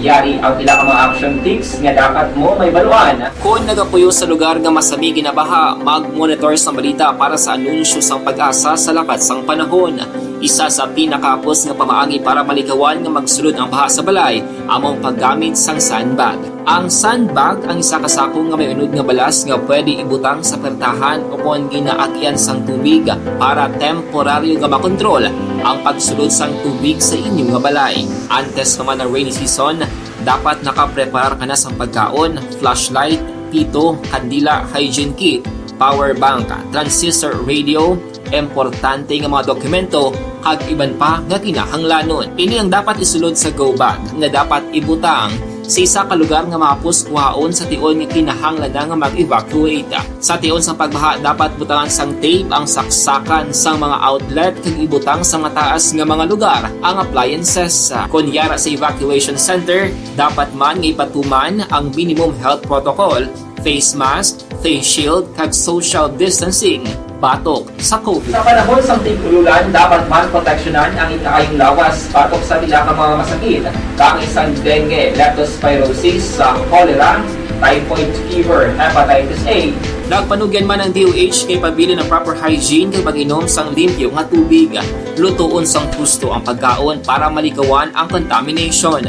Yari ang pila ka mga action tips nga dapat mo mahibaluan. Kon nagapuyo sa lugar nga masami ginabaha, mag-monitor sang balita para sa anunsyo sang PAGASA sa lakat sang panahon. Isa sa pinakahapos nga pamaagi para malikawan nga magsulod ang baha sa balay amo ang paggamit sang sandbag. Ang sandbag ang isa ka sako nga may unod nga balas nga pwede ibutang sa pertahan o kon ginaagyan sang tubig para temporaryo nga makontrol ang pagsulod sang tubig sa inyo nga balay. Antes pa man ang rainy season, dapat nakapreparar ka na sang pagkaon, flashlight, pito, kandila, hygiene kit, power bank, transistor radio, importante nga mga dokumento, kag iban pa nga kinahanglanon. Ini ang dapat isulod sa go bag nga dapat ibutang sa isa ka lugar nga mahapos kuhaon sa tion nga kinahanglan na nga mag-evacuate. Sa tion sang pagbaha, dapat butangan sang tape ang saksakan sang mga outlet kag ibutang sa mataas nga mga lugar ang appliances. Kon yara sa evacuation center, dapat man nga ipatuman ang minimum health protocol, face mask, face shield, kag social distancing batok sa COVID. Sa panahon sang tig-ululan, dapat man proteksyonan ang ikaayong lawas batok sa pila ka mga masakit, kaangay sang dengue, leptospirosis, sa cholera, typhoid fever, hepatitis A. Nagpanugyan man ang D O H kay pabilin ang proper hygiene kag pag-inom sang limpyo nga tubig. Lutoon sang husto ang pagkaon para malikawan ang contamination.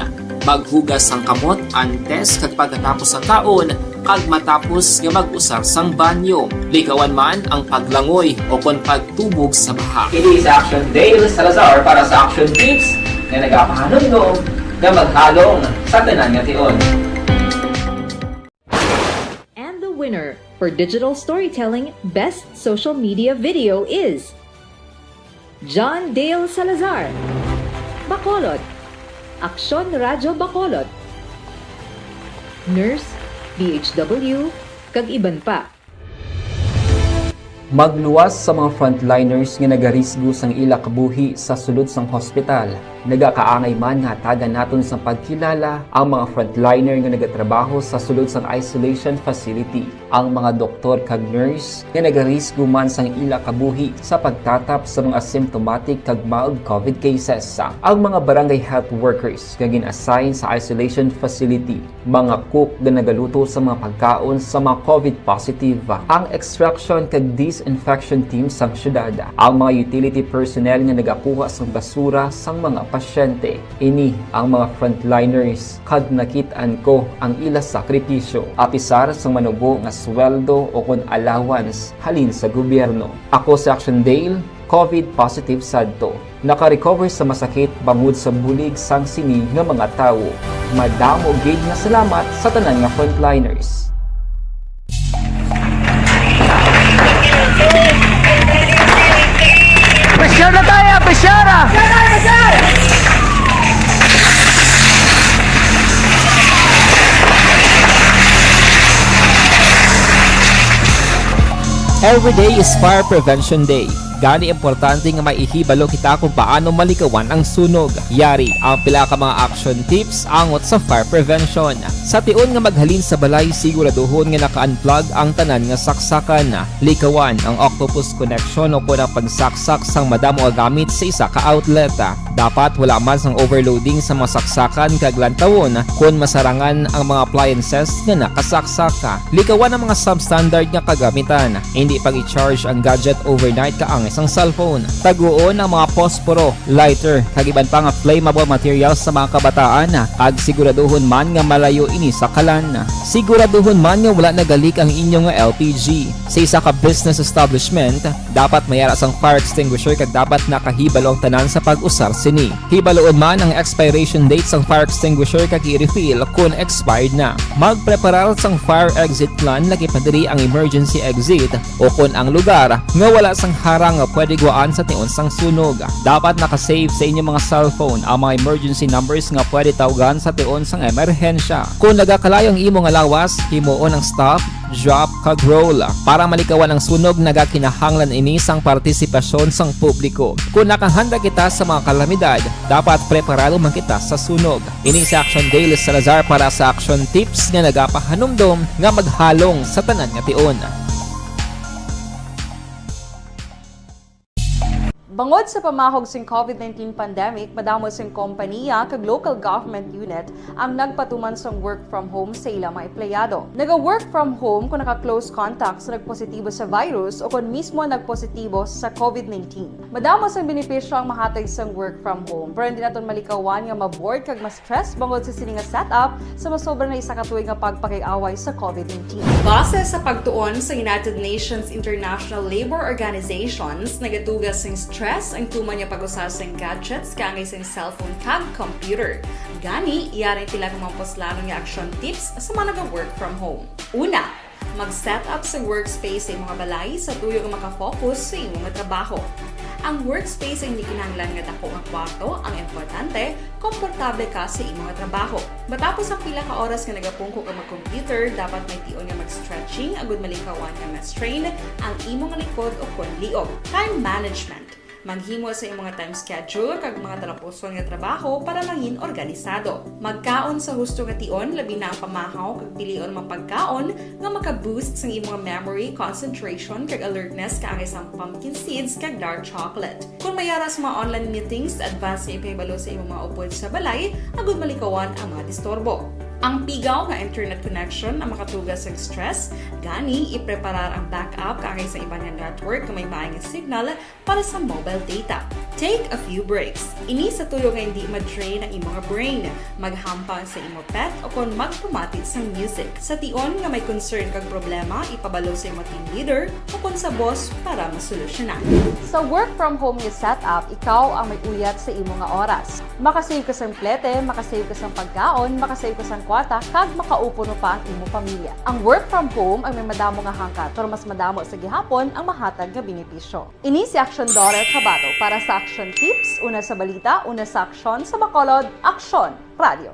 Maghugas sang kamot antes kag pagkatapos sang kaon kag matapos nga mag-usar sang banyo. Likawan man ang paglangoy o kon pagtubog sa baha. Kini si Action Dale Salazar para sa Action Tips nga nagapahanumdom nga maghalong sa tanan nga tion. And the winner for digital storytelling best social media video is John Dale Salazar, Bacolod, Aksyon Radyo Bacolod, Nurse, D H W, kag iban pa. Magluwas sa mga frontliners nga nagarisgo sang ila kabuhi sa sulod sang hospital. Nagakaangay man nga hatagan naton sang pagkilala ang mga frontliner nga nagatrabaho sa sulod sang isolation facility, ang mga doktor kag nurse nga nagarisgo man sang ila kabuhi sa pagtatap sa mga symptomatic kag mild COVID cases, ang mga barangay health workers nga gin-assign sa isolation facility, mga cook nga nagaluto sa mga pagkaon sa mga COVID positive, ang extraction kag disinfection team sang syudad, ang mga utility personnel nga nagakuha sang basura sang mga pasyente. Ini ang mga frontliners kag nakit-an ko ang ila sakripisyo, apisar sang manubo nga sweldo o kon allowance halin sa gobyerno. Ako si Action Dale, COVID positive sadto. Naka-recover sa masakit bangod sa bulig sang sini nga mga tawo. Madamo gid nga salamat sa tanan nga frontliners. Pressure na tayo! Pressure! Every day is Fire Prevention Day. Gani, importante nga may ihibalo kita kung paano malikawan ang sunog. Yari ang pila ka mga action tips angot sa fire prevention. Sa tion nga maghalin sa balay, siguraduhon nga naka-unplug ang tanan nga saksakan. Likawan ang octopus connection o kon ang pagsaksak sang madamo nga gamit sa isa ka outlet. Dapat wala man sang overloading sa mga saksakan kag lantawon kon masarangan ang mga appliances nga nakasaksak. Likawan ang mga substandard nga kagamitan. Hindi pag-i-charge ang gadget overnight kaangay sang cellphone. Taguon ang mga posporo, lighter, kag iban pa nga flammable materials sa mga kabataan, kag siguraduhon man nga malayo ini sa kalan. Siguraduhon man nga wala nagalik ang inyo nga L P G. Sa isa ka business establishment, dapat may ara sang fire extinguisher kag dapat nakahibalo ang tanan sa pag-usar sini. Hibaluon man ang expiration date sang fire extinguisher kag i-refill kon expired na. Magpreparar sang fire exit plan, lakip na diri ang emergency exit, o kon ang lugar nga wala sang harang nga pwede guwaan sa tion sang sunog. Dapat naka-save sa inyong mga cellphone ang mga emergency numbers nga pwede tawgan sa tion sang emerhensya. Kon nagakalayo ang imo nga lawas, himuon ang stop, drop, kag roll. Para malikawan ang sunog, nagakinahanglan ini sang partisipasyon sang publiko. Kon nakahanda kita sa mga kalamidad, dapat preparado man kita sa sunog. Ini si Action Daily Salazar para sa Action Tips nga nagapahanumdom nga maghalong sa tanan nga tion. Bangod sa pamahog sing COVID nineteen pandemic, madamo sing kompaniya kag local government unit ang nagpatuman sang work from home sa ila mga empleyado. Naga-work from home kung naka-close contact sa nagpositibo sa virus o kon mismo nagpositibo sa COVID nineteen. Madamo sang benepisyo ang mahatag sang work from home, pero hindi naton malikawan nga ma-bored kag ma-stress bangod sa sini nga setup sa masobra na isa ka tuig nga pagpakig-away sa COVID nineteen. Base sa pagtuon sa United Nations International Labor Organizations, nagatuga sing stress ang tuman nga pag-usa sing gadgets kaangay sing cellphone kag computer. Gani, yari ang pila ka mga puslanon nga action tips sa mga naga-work from home. Una, mag-set up sa workspace sa imong balay sa tuyo nga maka-focus sa imong trabaho. Ang workspace ay hindi kinahanglan nga dako nga kwarto, ang importante, komportable ka sa imong trabaho. Matapos ang pila ka oras nga nagapungko ka mag-computer, dapat may tion nga mag-stretching agud malikawan nga ma-strain ang imong likod o kon liog. Time management. Maghimo sa imong time schedule kag mga talapuson nga trabaho para mangin organisado. Magkaon sa husto nga tion, labi na ang pamahaw kag pilion mga pagkaon nga maka-boost sang imong memory, concentration, kag alertness kaangay sang pumpkin seeds kag dark chocolate. Kon may ara sa mga online meetings, advance nga ipahibalo sa imong mga upod sa balay agud malikawan ang mga disturbo. Ang pigaw nga internet connection ang makatuga sang stress, gani ipreparar ang backup kaangay sa iban nga network nga may maayong signal para sa mobile data. Take a few breaks. Ini sa tuyo nga hindi ma-drain ang imong brain. Maghampang sa imo pet o kon magpamati sang music. Sa tion nga may concern kag problema, ipabalo sa imo team leader o kon sa boss para masolusyonan. Sa work from home nga setup, ikaw ang may uyat sa imo nga oras. Makasave ka sang plete, makasave ka sang pagkaon, makasave ka sang kwarta, kag makaupo pa ang imo pamilya. Ang work from home ang may madamo nga hangkat, pero mas madamo sa gihapon ang mahatag nga benepisyo. Ini si Aksyon Dora Tabato para sa Aksyon Tips, una sa balita, una sa aksyon, sa Bacolod, Aksyon Radio.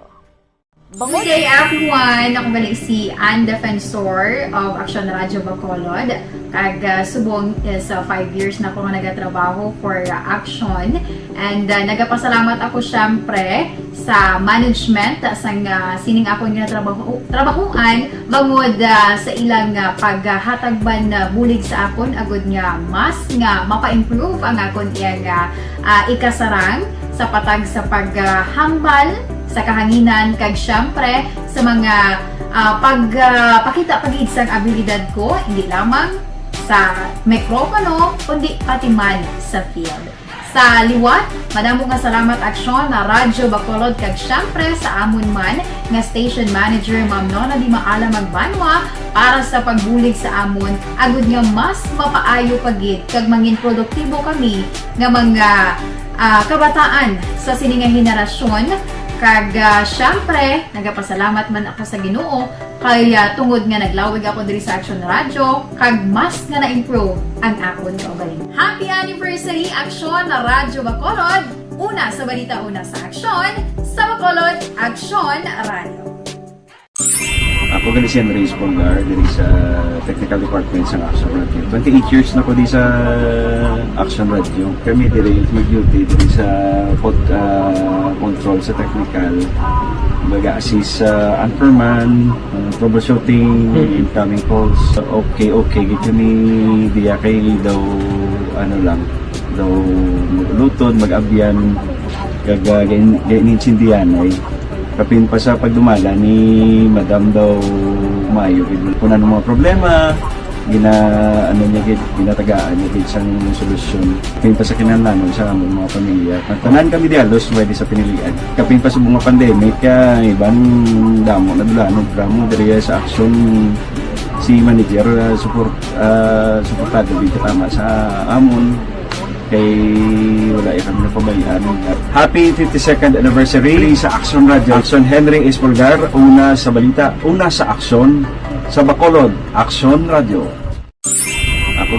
Bangod Good day, everyone! Ako gali si Ann Defensor of Aksyon Radyo Bacolod. Kag, ah, subong is, ah, five years na ako nga nagatrabaho for, ah, Aksyon. And, ah, nagapasalamat ako, syempre, sa management, ah, sang, ah, sining akon nga trabaho, trabahoan, bangod, ah, sa ilang, ah, paghatag man, ah, bulig sa akon, agud nga mas nga mapa-improve ang akon iyang, ah, ah, ikasarang sa patag sa paghambal sa kahanginan, kag syempre sa mga, ah, pag, ah, pakita pa gid sang abilidad ko, hindi lamang sa mikropono, kundi pati man sa field. Sa liwat, madamo nga salamat, Aksyon Radyo Bacolod, kag syempre sa amon man nga station manager, Ma'am Nona Di Maala Magbanwa, para sa pagbulig sa amon, agud nga mas mapaayo pa gid kag mangin produktibo kami nga mga, ah, kabataan sa sini nga henerasyon. Kag, ah, syempre, nagapasalamat man ako sa Ginoo kay, ah, tungod nga naglawig ako diri sa Aksyon Radyo, kag mas nga na-improve ang akon kaugalingon. Happy anniversary, Aksyon Radyo Bacolod! Una sa balita, una sa aksyon, sa Bacolod, Aksyon Radyo. Ako gali si Henry Espolgar, diri sa technical department sa Action Radio. Twenty-eight years na ko di sa Action Radio. Kami diri mag-duty diri sa pod-, ah, control sa technical. Mag-assist sa anchorman, ah, troubleshooting, incoming calls. Okay, okay, gid kami diya kay daw, ano lang, daw mag-ulutod, mag-abyan, kag, ah, gain-, gainintindihan ay. Kapin pa sa pagdumala ni Madam daw maayo gid. Kung ano mga problema, gina-, ano niya gid, ginatagaan niya gid sang solusyon. Kapin pa sa kinahanglanon sa among mga pamilya. Ang tanan kami di halos pwede sa pinilian. Kapin pa sa mga pandemic, ah, iban damo na dulanog, damo diri sa Action si manager, ah, support, ah, suportado gid katama sa amon. Kay wala kami napabayaan. Happy fifty-second anniversary sa Action Radio. Action Henry Espolgar, una sa balita, una sa aksyon, sa Bacolod, Action Radio. Ako.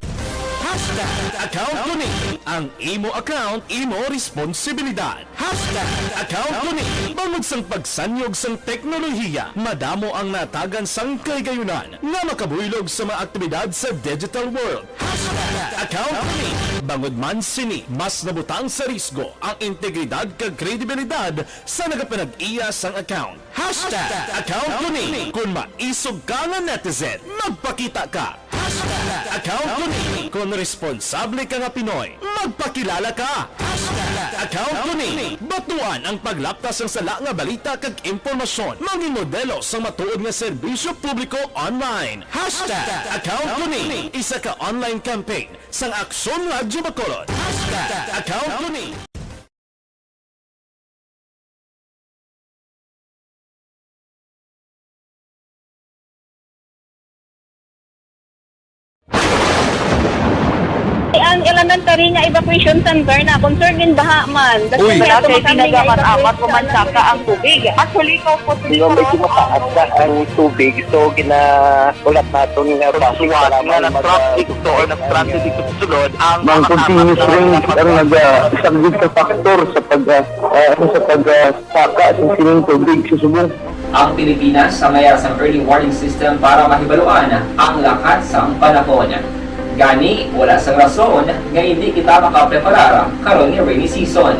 Hashtag account ko ni. Ang imo account, imo responsibilidad. Hashtag account ko ni. Bangod sang pagsanyog sang teknolohiya, madamo ang natagan sang kahigayonan nga makabuylog sa mga aktibidad sa digital world. Hashtag account ko ni. Bangod man sini, mas nabutang sa risgo ang integridad kag kredibilidad sa nagapanag-iya sang account. Hashtag account ko ni. Kung maisog ka nga netizen, magpakita ka. Hashtag account ko ni. Kung responsable ka nga Pinoy, magpakilala ka. Hashtag account ko ni. Batuan ang paglaptas sang sala nga balita kag impormasyon. Mangin modelo sang matuod nga serbisyo publiko online. Hashtag account ko ni. Isa ka online campaign sang Aksyon Radyo Bacolod. Hashtag account ko ni. Ang elementary nga evacuation center na concern din baha man. Uy! Wala kay pinagamat-amat ko man saka ang tubig. Actually, ko po medyo mataas na ang tubig. So, gina-, ulat naton nga basi nga nag-traffic to or nag-transit dito sa sulod ang mga continuous rain ang nag-, ah, isang big factor sa pag, ah, ah, sa pag, ah, saka sa sining tubig sa subong. Ang Pilipinas, sa mayas ang early warning system para mahibaluan ang lakat sang panahon. Gani, wala sang rason nga hindi kita makapreparar karon nga rainy season.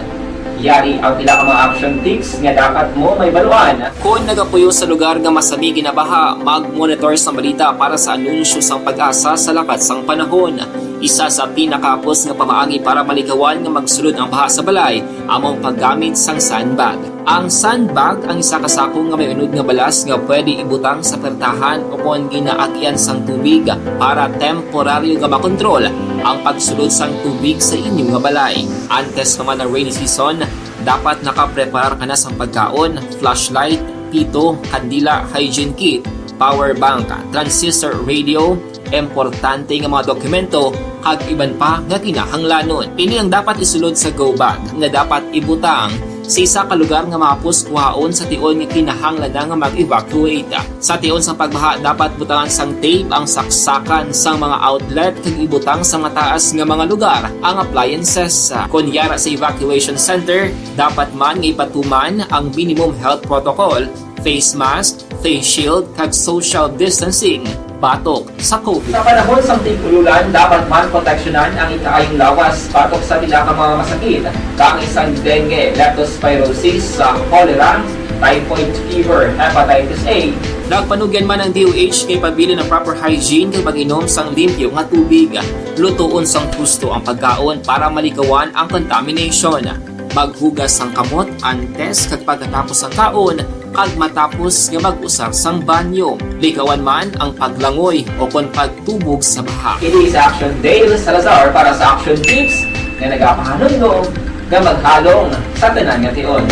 Yari ang pila ka mga action tips nga dapat mo mahibaluan. Kon nagapuyo sa lugar nga masami ginabaha, mag-monitor sang balita para sa anunsyo sang PAGASA sa lakat sang panahon. Isa sa pinakahapos nga pamaagi para malikawan nga magsulod ang baha sa balay amo ang paggamit sang sandbag. Ang sandbag ang isa ka sako nga may unod nga balas nga pwede ibutang sa pertahan ukon ginaagian sang tubig para temporaryo nga makontrol ang pagsulod sang tubig sa inyo nga balay. Antes pa man ang rainy season, dapat nakapreparar ka na sang pagkaon, flashlight, pito, kandila, hygiene kit, power bank, transistor radio, importante nga mga dokumento, kag iban pa nga kinahanglanon. Ini ang dapat isulod sa go bag nga dapat ibutang sa isa ka lugar nga mahapos kuhaon sa tion nga kinahanglan na nga mag-evacuate. Sa tion sang pagbaha, dapat butangan sang tape ang saksakan sang mga outlet kag ibutang sa mataas nga mga lugar ang appliances. Kon yara sa evacuation center, dapat man nga ipatuman ang minimum health protocol, face mask, face shield, kag social distancing batok sa COVID. Sa panahon sang tig-ululan, dapat man proteksyonan ang ikaayong lawas batok sa pila ka mga masakit, kaangay sang dengue, leptospirosis, sa cholera, typhoid fever, hepatitis A. Nagpanugyan man ang D O H nga ipabilin ang proper hygiene kag pag-inom sang limpyo nga tubig. Lutoon sang husto ang pagkaon para malikawan ang contamination. Maghugas sang kamot antes kag pagkatapos sang kaon, kag matapos nga mag-usar sang banyo. Likawan man ang paglangoy o kon pagtubog sa baha. Ini si Action Dale Salazar para sa Action Tips nga nagapahanumdom nga maghalong sa tanan nga tion.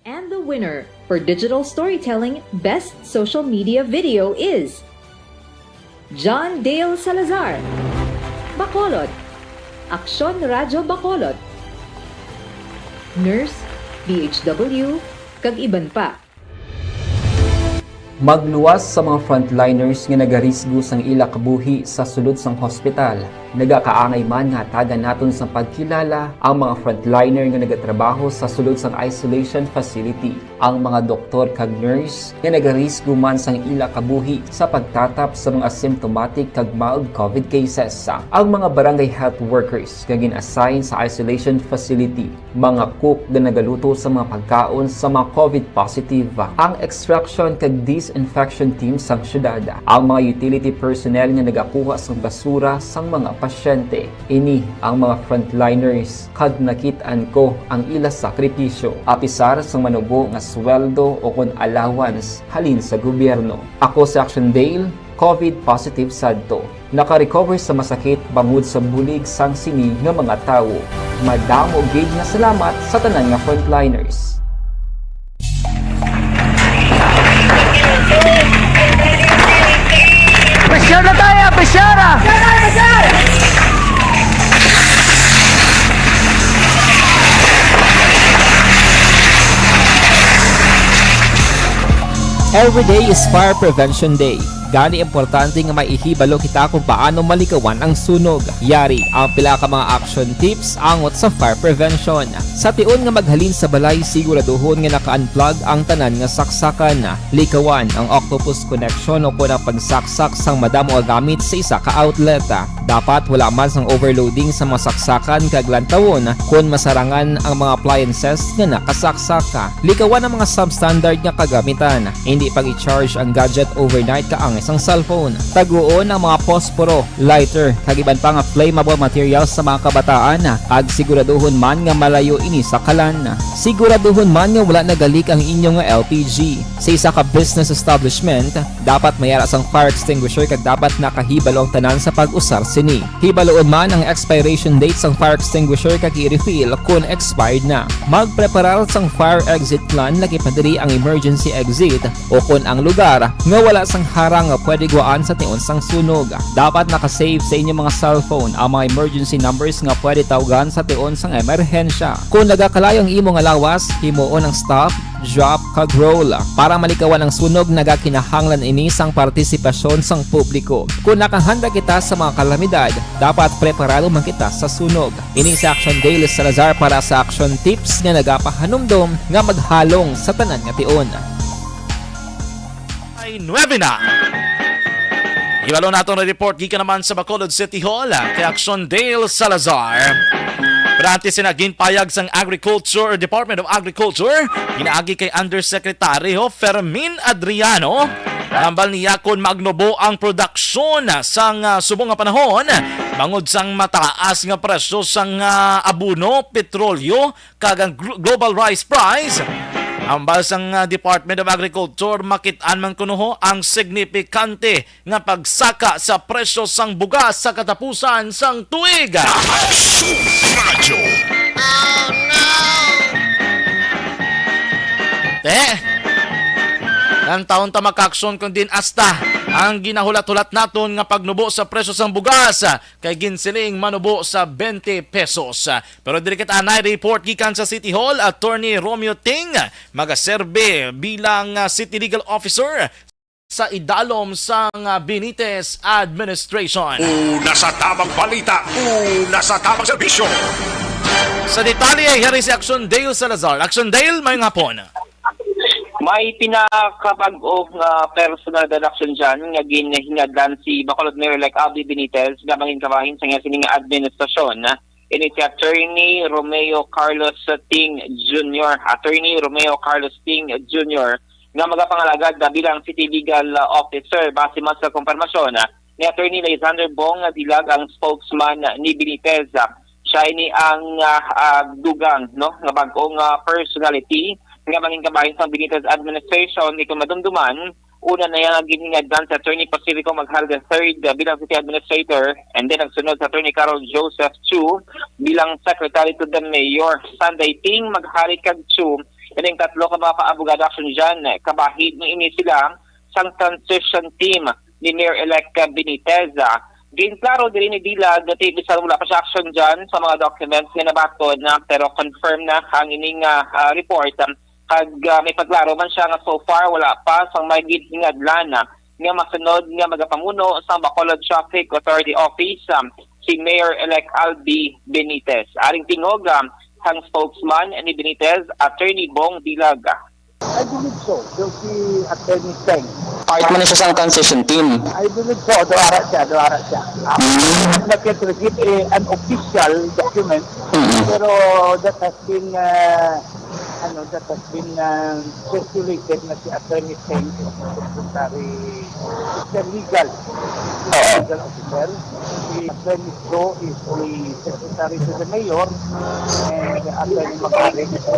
And the winner for Digital Storytelling Best Social Media Video is John Dale Salazar, Bacolod, Aksyon Radyo Bacolod, Nurse, D H W, kag iban pa. Magluwas sa mga frontliners nga nagarisgo sang ila kabuhi sa sulod sang hospital. Nagakaangay man nga hatagan naton sang pagkilala ang mga frontliner nga nagatrabaho sa sulod sang isolation facility, ang mga doktor kag nurse nga nagarisgo man sang ila kabuhi sa pagtatap sa mga symptomatic kag mild covid cases, ang mga barangay health workers nga gin-assign sa isolation facility, mga cook nga nagaluto sa mga pagkaon sa mga covid positive, ang extraction kag disinfection team sang syudad, ang mga utility personnel nga nagakuha sang basura sang mga pasyente. Ini ang mga frontliners, kag nakit-an ko ang ila sakripisyo, apisar sang manubo nga sweldo o kon allowance halin sa gobyerno. Ako si Action Dale, covid positive sadto. Naka-recover sa masakit bangod sa bulig sang sini nga mga tawo. Madamo gid nga salamat sa tanan nga frontliners. Pressure na tayo, pressure ah! Every day is Fire Prevention Day. Gani, importante nga may ihibalo kita kung paano malikawan ang sunog. Yari ang pila ka mga action tips angot sa fire prevention. Sa tion nga maghalin sa balay, siguraduhon nga naka-unplug ang tanan nga saksakan. Likawan ang octopus connection o kon ang pagsaksak sang madamo nga gamit sa isa ka outlet. Dapat wala man sang overloading sa mga saksakan kag lantawon kon masarangan ang mga appliances nga nakasaksak. Likawan ang mga substandard nga kagamitan. Hindi pag-i-charge ang gadget overnight kaangay sang cellphone. Taguon ang mga posporo, lighter, kag iban pa nga flammable materials sa mga kabataan, kag siguraduhon man nga malayo ini sa kalan. Siguraduhon man nga wala nagalik ang inyo nga L P G. Sa isa ka business establishment, dapat may ara sang fire extinguisher kag dapat nakahibalo ang tanan sa pag-usar sini. Hibaloon man ang expiration date sang fire extinguisher kag i-refill kon expired na. Magpreparar sang fire exit plan, lakip na diri ang emergency exit o kon ang lugar nga wala sang harang nga pwede guwaan sa tion sang sunog. Dapat naka-save sa inyo mga cellphone ang mga emergency numbers nga pwede tawgan sa tion sang emerhensya. Kon nagakalayo ang imo nga lawas, himuon ang stop, drop, kag roll. Para malikawan ang sunog, nagakinahanglan ini sang partisipasyon sang publiko. Kon nakahanda kita sa mga kalamidad, dapat preparado man kita sa sunog. Ini si Action Dale Salazar para sa Action Tips nga nagapahanumdom nga maghalong sa tanan nga tion. Ay, nuebe na. Ibalo naton ang report gikan naman sa Bacolod City Hall kay Action Dale Salazar. Pero antes na, ginpayag sang Agriculture, Department of Agriculture, pinaagi kay Undersecretary ho Fermin Adriano, hambal niya kon magnubo ang produksyon sang, ah, subong nga panahon bangod sang mataas nga presyo sang, ah, abono, petrolyo, kag ang glo-, global rice price. Hambal sang, ah, Department of Agriculture, makit-an man kuno ho ang signifikante nga pagsaka sa presyo sang bugas sa katapusan sang tuig. Action Radio. Te, ang taon ta makaaksyon kun diin asta ang ginahulat-hulat naton nga pagnubo sa presyo sang bugas kay ginsiling manubo sa twenty pesos. Pero diri kita anay report gikan sa City Hall, Attorney Romeo Ting, magaserbi bilang, ah, City Legal Officer sa idalom sang, ah, Benitez Administration. Una sa tamang balita, una sa tamang serbisyo. Sa detalye, yari si Action Dale Salazar. Action Dale, may nga hapon. May pinakabag-o nga personal deduction dyan nga ginhingadlan si Bacolod Mayor-elect Abby Benitez nga mangin kabahin sa iya sining administrasyon. Ini si Attorney Romeo Carlos Ting Junior. Attorney Romeo Carlos Ting Junior nga magapangalagad na bilang City Legal, ah, Officer base man sa kumpirmasyon, ah, ni Attorney Lysander Bong nga Dilag ang spokesman ni Benitez. Siya ini ang, ah, ah, dugang, no, nga bag-o nga personality nga mangin kabahin sa Benitez administration. Kay kung madumduman, una na iya nga ginhingadlan si Attorney Pacifico Maghal the third, ah, bilang city administrator, and then nagsunod si Attorney Carol Joseph Chu bilang secretary to the mayor. Sunday Ting Maghali kag Chu, ining tatlo ka mga kaabogado action dyan, eh, kabahin niini sila sang transition team ni Mayor-elect Benitez. Ah, ginklaro diri ni Dilag nga ti bisan wala pa siya action dyan sa mga documents nga nabaton na, pero confirm na ang ining, ah, ah, report. Kag, ah, may pagklaro man siya nga so far wala pa sang may ginhingadlan, ah, nga masunod nga magapamuno sa Bacolod Traffic Authority Office, ah, si Mayor-elect Albi Benitez. Aring tingog, ah, sang spokesman ni Benitez, Attorney Bong Dilag. I believe so. So, si Attorney Teng. Part man siya sang transition team. I believe so. Duara siya, duara siya. Ako, I cannot receive, eh, an official document, Mm-mm. pero that has been, uh, ano, that has been, uh, circulated na si Attorney Teng is the secretary, is the legal, Oo. legal officer. Si Attorney Go is the secretary to the mayor, and Attorney Magari is the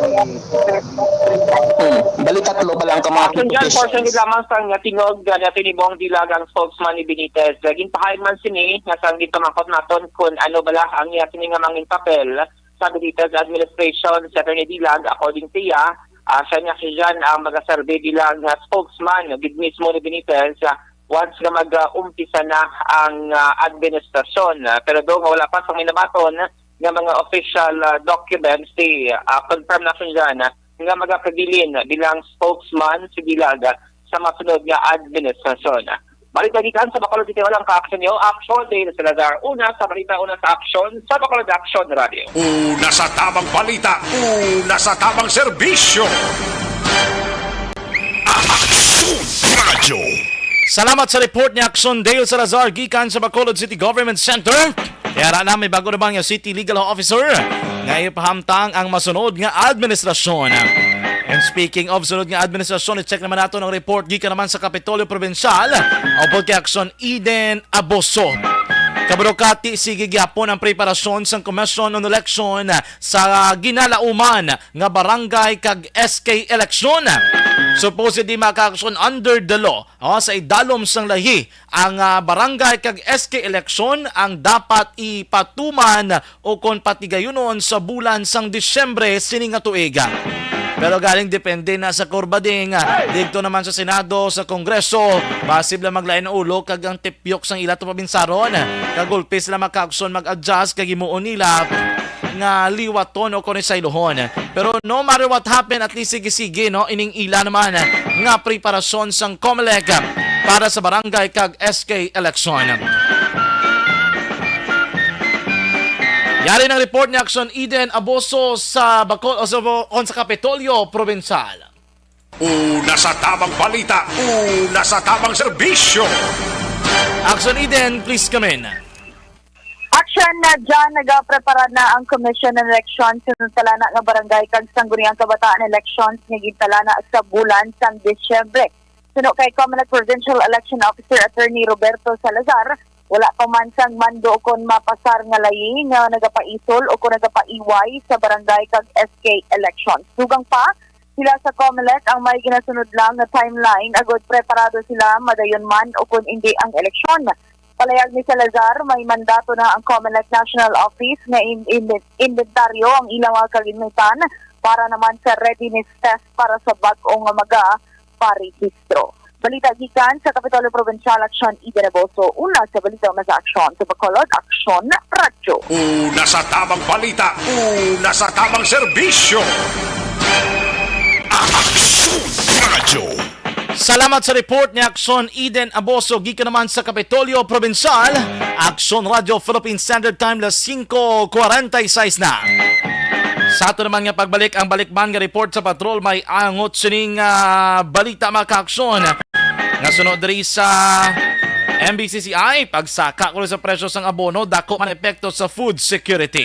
Hmm. Bali, tatlo pa lang ka mga Action dyan, portion officials. Gid lamang sang tingog, uh, ni Attorney Bong Dilag, ang spokesman ni Benitez. Ginpahayag man sini nga sang ginpamangkot naton kung ano bala ang iya sini nga mangin papel sa Benitez administration, si Attorney Dilag, according to iya, ah, siya nga si Jan ang magaserbi bilang, ah, spokesman gid mismo ni Benitez, ah, once nga mag-umpisa na ang, ah, administrasyon. Ah, pero do nga wala pa sang may nabaton nga mga official, ah, documents, si, ah, confirm na siya dyan, ah, nga magapabilin bilang spokesman si Dilag, ah, sa masunod nga administrasyon. Balita gikan sa Bacolod City Hall, ang kaaksyon niyo, Action Dale Salazar. Una sa balita, una sa aksyon, sa Bacolod Action Radio. Una sa tamang balita, una sa tamang serbisyo. Action Radio. Salamat sa report ni Action Dale Salazar gikan sa Bacolod City Government Center. Kaya ra na may bago naman nga City Legal Officer nga ipahamtang ang masunod nga administrasyon. And speaking of sunod nga administrasyon, i-check naman nato ang report gikan naman sa Kapitolyo Provincial, upod kay Action Eden Aboso. Kabro, kati sige gyapon ang preparasyon sang Commission on Election sa ginalauman nga barangay kag S K eleksyon. Supposedly, mga ka-aksyon, under the law, o, sa idalom sang lahi, ang, ah, barangay kag S K eleksyon ang dapat ipatuman o kon patigayunon sa bulan sang Disyembre sini nga tuig. Pero galing depende na sa kurbading, ah, didto naman sa Senado, sa Kongreso, posible maglain ang ulo kag ang tipyok sang ila to pabinsaron. Kagulpi sila, mga ka-aksyon, mag-adjust kag himuon nila nga liwaton o kon isaylohon. Pero no matter what happen, at least sige-sige, no, ining ila naman nga preparasyon sang Comelec para sa barangay kag S K election. Yari ang report ni Action Eden Aboso sa Bacol, o sa, kon sa Kapitolyo Provincial. Una sa tamang balita, una sa tamang serbisyo. Action Eden, please come in. Action na dyan, nagaprepara na ang Commission on Election sa talana nga barangay kag Sangguniang Kabataan Elections nga gintalana sa bulan sang Disyembre. Suno kay Comelec Provincial Election Officer Attorney Roberto Salazar, wala pa man sang mando kon mapasar nga layi nga nagapaisol o kon nagapaiway sa barangay kag S K elections. Dugang pa, sila sa Comelec ang may ginasunod lang nga timeline agod preparado sila madayon man o kon indi ang eleksyon. Palayag ni Salazar, may mandato na ang Comelec National Office nga in-, in-, inventaryo ang ilang mga kagimitan para naman sa readiness test para sa bag-o nga maga parehistro. Balita gikan sa Kapitolyo Provincial, Action Eden Aboso. Una sa balita, una sa aksyon. Sa Bacolod, Aksyon Radyo. Una sa tamang balita, una sa tamang serbisyo. Aksyon Radyo. Salamat sa report ni Aksyon Eden Aboso gikan naman sa Kapitolyo Provincial. Aksyon Radyo Philippine Standard Time, las singko kwarenta y seis na. Sa ato naman nga pagbalik, ang balikban nga report sa patrol, may angot sining, ah, balita, mga kaaksyon. Nga sunod diri sa M B C C I, pagsaka kuno sa presyo sang abono, dako man epekto sa food security.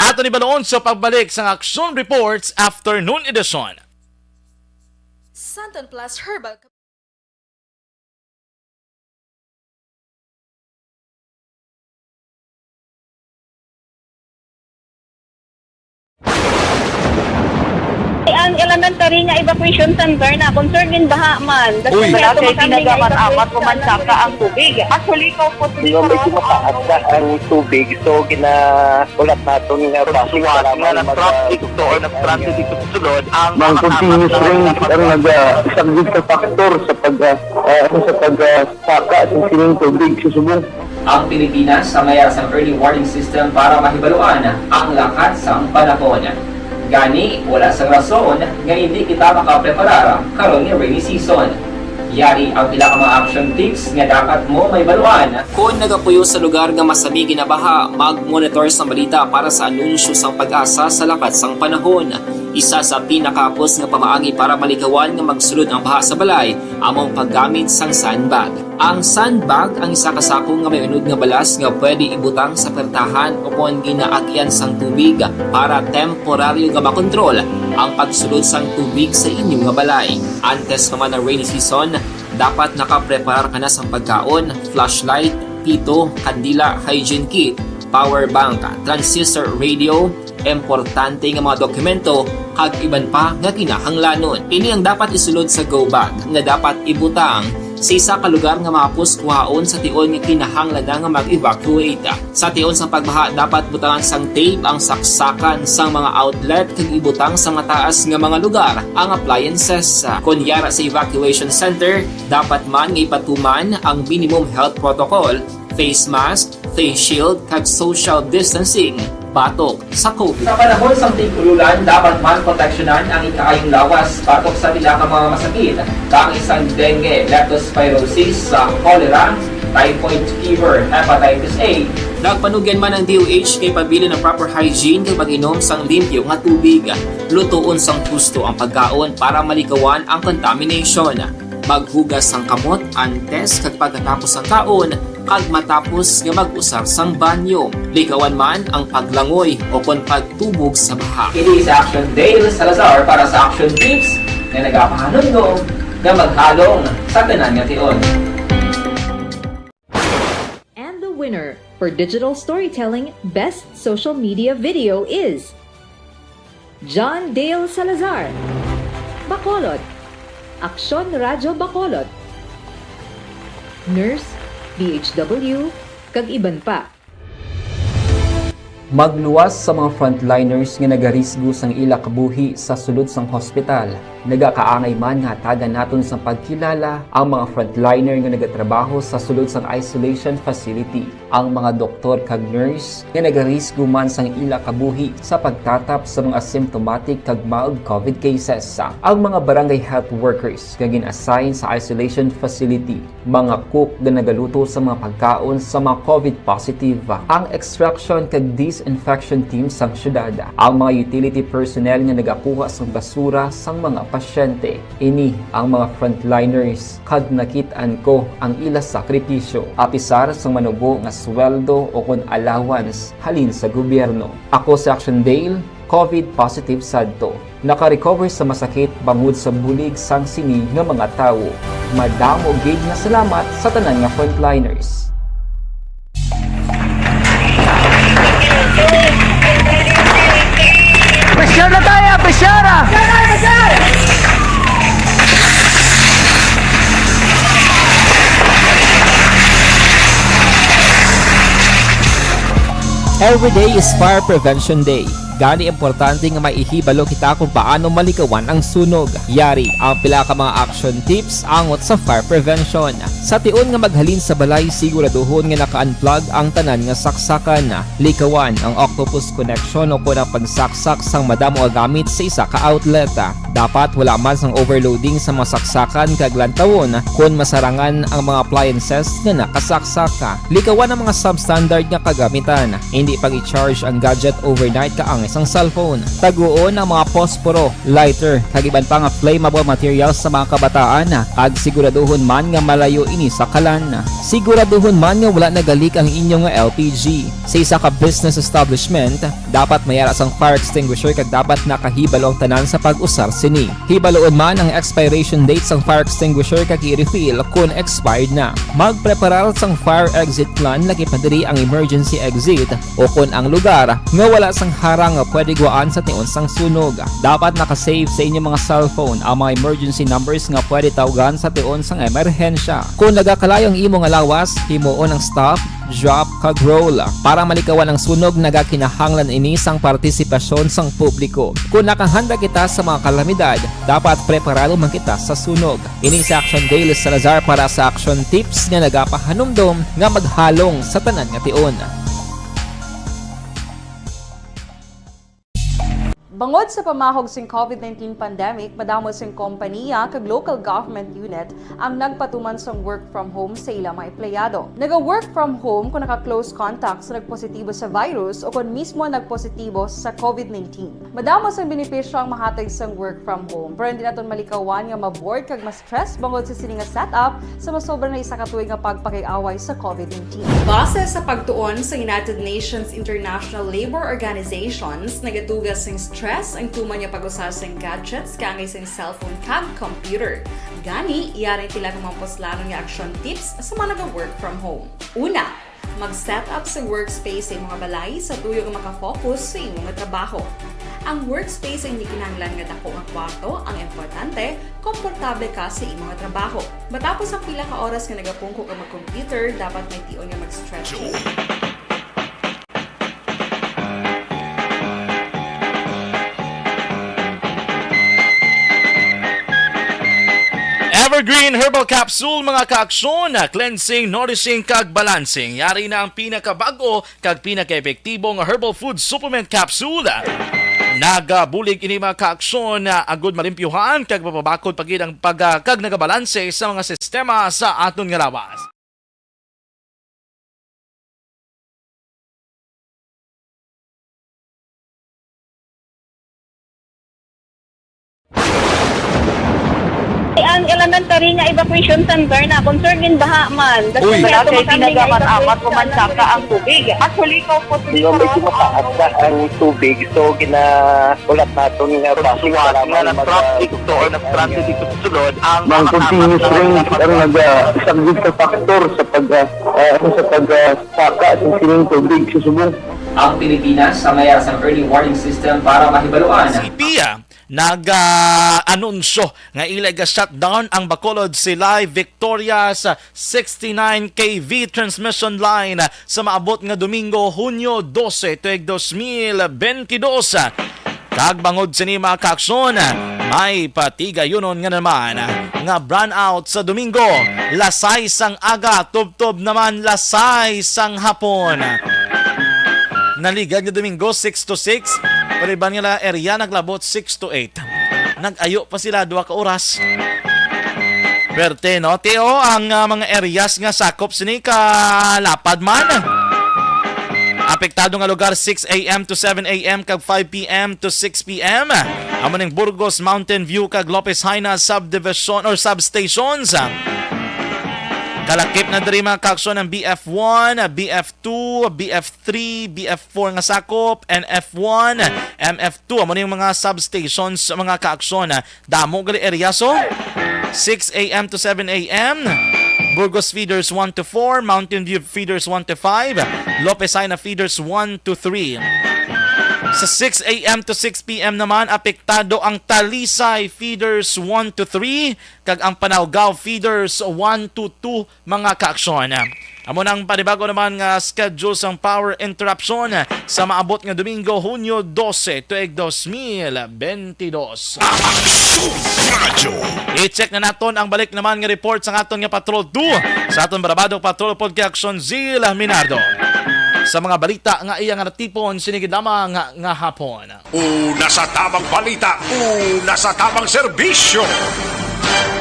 Ato ni balon sa pagbalik sang Aksyon Reports Afternoon Edition. Santon Plus Herbal Ang elementary nga evacuation center na concern in baha man. Uy. Wala kay ginagamat-amat, pumansaka ang tubig. Actually, ikaw po, medyo mataas na ang tubig. So, gina-, ulat naton nga base sa lamang nga nag-traffic to or nag-transit ito sulod ang mga continuous rain ang nag-, ah, isang big factor sa pag-, ah, ah, ano, sa pag-, ah, saka sa sining tubig sa subong. Ang Pilipinas sa mayara sang early warning system para mahibaluan ang lakat sang panahon. Gani, wala sang rason nga hindi kita makapreparar karon nga rainy season. Yari ang pila ka mga action tips nga dapat mo mahibaluan. Kon nagapuyo sa lugar nga masami ginabaha, mag-monitor sang balita para sa anunsyo sang PAGASA sa lakat sang panahon. Isa sa pinakahapos nga pamaagi para malikawan nga magsulod ang baha sa balay amo ang paggamit sang sandbag. Ang sandbag ang isa ka sako nga may unod nga balas nga pwede ibutang sa pertahan o kon ginaagyan sang tubig para temporaryo nga makontrol ang pagsulod sang tubig sa inyo nga balay. Antes pa man ang rainy season, dapat nakapreparar ka na sang pagkaon, flashlight, pito, kandila, hygiene kit, power bank, transistor radio, importante nga mga dokumento, kag iban pa nga kinahanglanon. Ini ang dapat isulod sa go bag nga dapat ibutang sa isa ka lugar nga mahapos kuhaon sa tion nga kinahanglan na nga mag-evacuate. Sa tion sang pagbaha, dapat butangan sang tape ang saksakan sang mga outlet kag ibutang sa mataas nga mga lugar ang appliances. Kon yara sa evacuation center, dapat man nga ipatuman ang minimum health protocol, face mask, face shield, kag social distancing batok sa COVID. Sa panahon sang tig-ululan, dapat man proteksyonan ang ikaayong lawas batok sa pila ka mga masakit, kaangay sang dengue, leptospirosis, sa cholera, typhoid fever, hepatitis A. Nagpanugyan man ang D O H kay pabilin ang proper hygiene kag pag-inom sang limpyo nga tubig. Lutoon sang husto ang pagkaon para malikawan ang contamination. Maghugas sang kamot antes kag pagkatapos sang kaon kag matapos nga mag-usar sang banyo. Likawan man ang paglangoy o kon pagtubog sa baha. Ini si Action Dale Salazar para sa Action Tips nga nagapahanumdom nga maghalong sa tanan nga tion. And the winner for digital storytelling best social media video is John Dale Salazar, Bacolod, Aksyon Radyo Bacolod, Nurse, D H W, kag iban pa. Magluwas sa mga frontliners nga nagarisgo sang ila kabuhi sa sulod sang hospital. Nagakaangay man nga hatagan naton sang pagkilala ang mga frontliner nga nagatrabaho sa sulod sang isolation facility. Ang mga doktor kag nurse nga nagarisgo man sang ila kabuhi sa pagtatap sa mga symptomatic kag mild COVID cases. Ang mga barangay health workers nga gin-assign sa isolation facility, mga cook nga nagaluto sa mga pagkaon sa mga COVID positive, ang extraction kag disinfection team sang syudad, ang mga utility personnel nga nagakuha sang basura sang mga pasyente. Ini ang mga frontliners, kag nakit-an ko ang ila sakripisyo, apisar sang manubo nga sweldo o kon allowance halin sa gobyerno. Ako si Action Dale, COVID positive sadto. Naka-recover sa masakit bangod sa bulig sang sini nga mga tawo. Madamo gid nga salamat sa tanan nga frontliners. Pressure na tayo! Pressure na! Every day is Fire Prevention Day. Gani, importante nga may ihibalo kita kung paano malikawan ang sunog. Yari ang pila ka mga action tips angot sa fire prevention. Sa tion nga maghalin sa balay, siguraduhon nga naka-unplug ang tanan nga saksakan. Likawan ang octopus connection o kon ang pagsaksak sang madamo nga gamit sa isa ka outlet. Dapat wala man sang overloading sa mga saksakan kag lantawon kon masarangan ang mga appliances nga nakasaksak. Likawan ang mga substandard nga kagamitan. Indi pag-i-charge ang gadget overnight kaangay sang cellphone. Taguon ang mga posporo, lighter, kag iban pa nga flammable materials sa mga kabataan, kag siguraduhon man nga malayo ini sa kalan. Siguraduhon man nga wala nagalik ang inyo nga L P G. Sa isa ka business establishment, dapat may ara sang fire extinguisher kag dapat nakahibalo ang tanan sa pag-usar sini. Hibaluon man ang expiration date sang fire extinguisher kag i-refill kon expired na. Magpreparar sang fire exit plan, lakip na diri ang emergency exit o kon ang lugar nga wala sang harang nga pwede gwaan sa tion sang sunog. Dapat naka-save sa inyo mga cellphone ang mga emergency numbers nga pwede tawgan sa tion sang emerhensya. Kon nagakalayo ang imo nga lawas, himuon ang stop, drop, kag roll. Para malikawan ang sunog, nagakinahanglan ini sang partisipasyon sang publiko. Kon nakahanda kita sa mga kalamidad, dapat preparado man kita sa sunog. Ini si Action Dale Salazar para sa Action Tips nga nagapahanumdom nga maghalong sa tanan nga tion. Bangod sa pamahog sing COVID nineteen pandemic, madamo sing kompaniya kag local government unit ang nagpatuman sang work from home sa ila mga empleyado. Naga-work from home kung naka-close contact sa nagpositibo sa virus o kon mismo nagpositibo sa COVID nineteen. Madamo sang benepisyo ang mahatag sang work from home, pero hindi naton malikawan nga ma-bored kag ma-stress bangod sa sini nga setup sa masobra na isa ka tuig nga pagpakig-away sa COVID nineteen. Base sa pagtuon sa United Nations International Labour Organizations, nagatuga sing stress ang tuman nga pag-usa sing gadgets kaangay sing cellphone kag computer. Gani, yari sila nga mga puslanon nga action tips sa mga naga-work from home. Una, mag-set up sa workspace sa imong balay sa tuyo nga makafocus sa imong trabaho. Ang workspace ay hindi kinahanglan nga dako nga kwarto, ang importante, komportable ka sa imong trabaho. Matapos ang pila ka oras nga nagapungko ka mag-computer, dapat may tion nga mag-stretching. Evergreen Herbal Capsule, mga kaaksyon, cleansing, nourishing, kag balancing. Yari na ang pinakabag-o kag pinakaepektibo nga herbal food supplement capsule. Nagabulig ini, mga kaaksyon, agud malimpyuhan kag mapabakod pa gid ang pag-, kag nagabalanse sa mga sistema sa aton nga lawas. Ang elementary nga evacuation center na concern in baha man. Uy. Wala kay ginagamat-amat ko man saka ang tubig. Actually, ikaw po, hindi ko mataas na ang tubig. So, gina-, ulat naton nga base nga lang nag-traffic to or nag-transit ito sa sulod, ang mga continuous rain ang naga-, isa gid sa factor sa pag-, ah, ah, sa pag-, ah, saka sa sining tubig sa subong. Ang Pilipinas sa may sa early warning system para mahibaluan. Si Pia nag-anunsyo nga ila ga-shutdown ang Bacolod Silay Victorias sixty-nine K V transmission line sa maabot nga Domingo, Hunyo dose, tuig dos mil benti dos. Kag bangod sini, mga kaaksyon, may patigayunon nga naman nga brownout sa Domingo, lasay sang aga, tubtob naman lasay sang hapon. Naligad nga Domingo, six to six, pero iban nga area naglabot six to eight. Nag-ayo pa sila duha ka oras. Perte, no? Teo, ang, ah, mga areas nga sakop sini kalapad man. Apektado nga lugar, six a m to seven a m kag five p m to six p m. Amo ning Burgos, Mountain View kag Lopez Jaena subdivision or substations. Kalakip na diri, mga kaaksyon, ang B F one, B F two, B F three, B F four nga sakop, N F one, M F two. Amo ning mga substations, mga kaaksyon. Damo gali area, so six a m to seven a m, Burgos feeders one to four, Mountain View feeders one to five, Lopez Jaena feeders one to three. Sa six a m to six p m naman, apektado ang Talisay feeders one to three kag ang Panaugao feeders one to two, mga kaaksyon. Amo nang panibago naman nga schedule sang power interruption sa maabot nga Domingo, Hunyo dose, tuig dos mil benti dos. Aksyon Radyo. I-check na naton ang balik naman nga report sa aton nga Patrol two, sa aton Barabado Patrol pod kay Aksyon Zil Minardo. Sa mga balita nga iya nga natipon, sini gid lamang nga, nga hapon. Una sa tamang balita, una sa tamang serbisyo.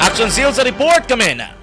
Aksyon Zil sa report kami na.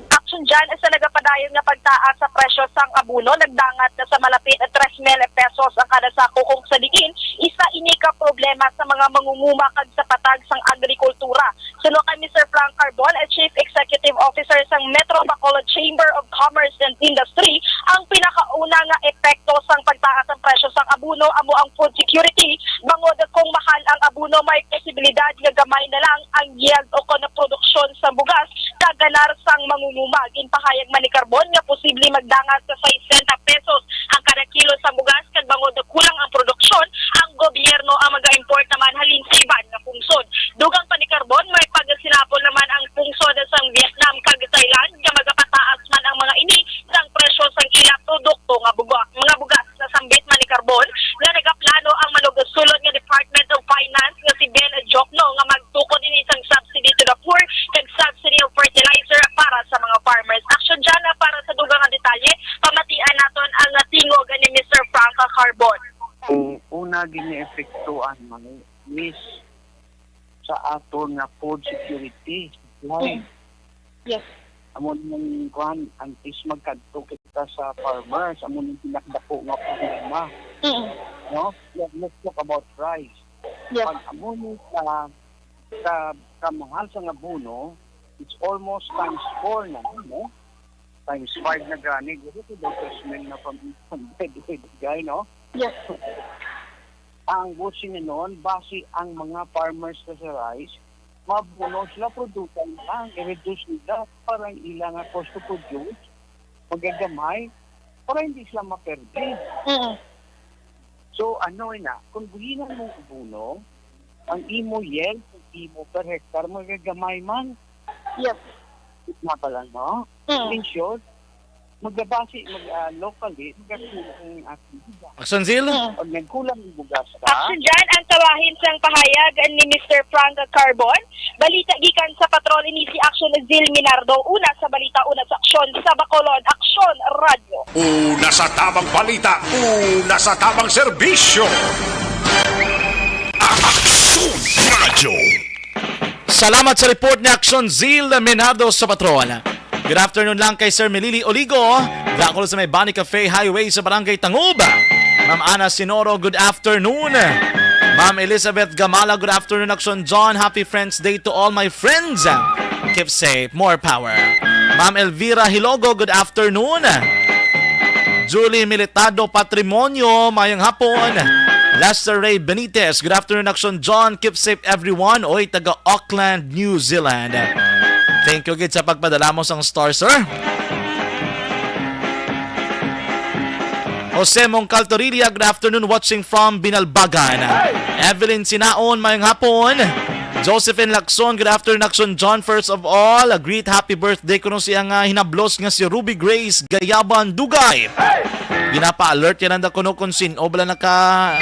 Aksyon dyan sa nagapadayon nga pagtaas sa presyo sang abono, nagdangat na sa malapit tres mil pesos ang kada sako, kung sa diin isa ini ka problema sa mga mangunguma kag sa patag sang agrikultura. Suno kay Mister Frank Carbon, Chief Executive Officer sang Metro Bacolod Chamber of Commerce and Industry, ang pinakauna nga epekto sang pagtaas sang presyo sang abono amo ang food security, bangod kung mahal ang abono, may posibilidad nga gamay na lang ang yield o kon produksyon sa bugas kag ganar sang mangunguma. Ginpahayag man ni Carbon nga posible magdangat sa sesenta pesos ang kada kilo sa bugas, kag bangod kulang ang produksyon, ang gobyerno ang mag-import naman halin sa iban nga pungsod. Dugang pa ni Carbon, may pagsinapol naman ang pungsod sang Vietnam kag Thailand nga magapataas man ang mga ini sang presyo sang ila produkto nga buga-, mga bugas. Nasambit man ni Carbon nga nagaplano ang manugsulod nga Department of Finance nga si Ben Jokno nga magtukod ini sang subsidy to the poor kag subsidy of fertilizer para sa mga farmers. Aksyon dyan na para sa dugang nga detalye, pamatian naton ang tingog ni Mister Frank Carbon. Ang una gini-epektuhan man Is sa aton nga food security supply. Mm. Yes. Amo nang kuan, antes magkadto kita sa farmers, amo nang pinakadako nga problema. Mm. No? Let, let's talk about price. Yes. Pag amo ni sa, sa kamahal sa nga abono, it's almost times four na, no? Times five na gani. Gusto ko daw tres mil na pam-, pambedway, no? Yes. Ang buot silingon, basi ang mga farmers sa rice, mabuno sila, produkan lang, i-reduce nila para ang ila nga cost to produce, magagamay, para hindi sila maperde. Mm. So, ano na, kung buhinan mo ang abono, ang imo yield, ang imo per hectare, magagamay man. Yes. Tama pala, no? Mm. In short, magabasi, mag, ah, locally, magkakita ang ating bugas. Action Zeal? Mm. Pag nagkulang ang bugas ka, Action dyan, ang kabahin sang pahayag ni Mister Frank Carbon. Balita gikan sa Patrol, ini si Action Zeal Minardo. Una sa balita, una sa aksyon, sa Bacolod, Aksyon Radyo. Una sa tabang balita, una sa tabang serbisyo. Aksyon Radyo. Salamat sa report ni Action Zeal Minardo sa Patrol. Good afternoon lang kay Sir Melili Oligo, dakol sa may Bani Cafe Highway sa Barangay Tangub. Ma'am Ana Sinoro, good afternoon. Ma'am Elizabeth Gamala, good afternoon, Action John. Happy Friends Day to all my friends. Keep safe, more power. Ma'am Elvira Hilogo, good afternoon. Julie Militado Patrimonio, mayong hapon. Lester Ray Benitez, good afternoon, Action John. Keep safe, everyone. Oy, taga Auckland, New Zealand. Thank you gid sa pagpadala mo sang star, sir. Jose Mongcal Torilla, good afternoon, watching from Binalbagan. Evelyn Sinaon, mayong hapon. Josephine Lacson, good afternoon, Action John. First of all, a great happy birthday kuno sa iyang, ah, hinablos nga si Ruby Grace Gayaban Dugay. Ginapa-alert yan ang kuno kung sin-o bala naka,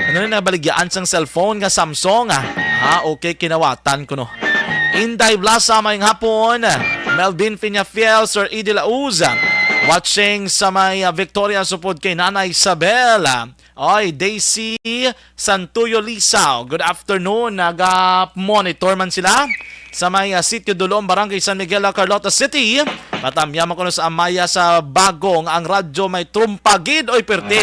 ano na, nabaligyaan sang cellphone nga Samsung, ah. Ha, okay, kinawatan kuno. Inday Blasa, mayong hapon. Melvin Peñafiel, Sir Eddie Lauz, watching sa may, ah, Victoria, supod kay Nanay Isabel. Oy, Daisy Santuyo Lisaw, good afternoon. Naga-monitor man sila sa may, ah, Sitio Dulom, Barangay San Miguel, ah, Carlota City. Patamya man kuno sa Amaya sa Bagong, ang radyo may trumpa gid, oy, perti.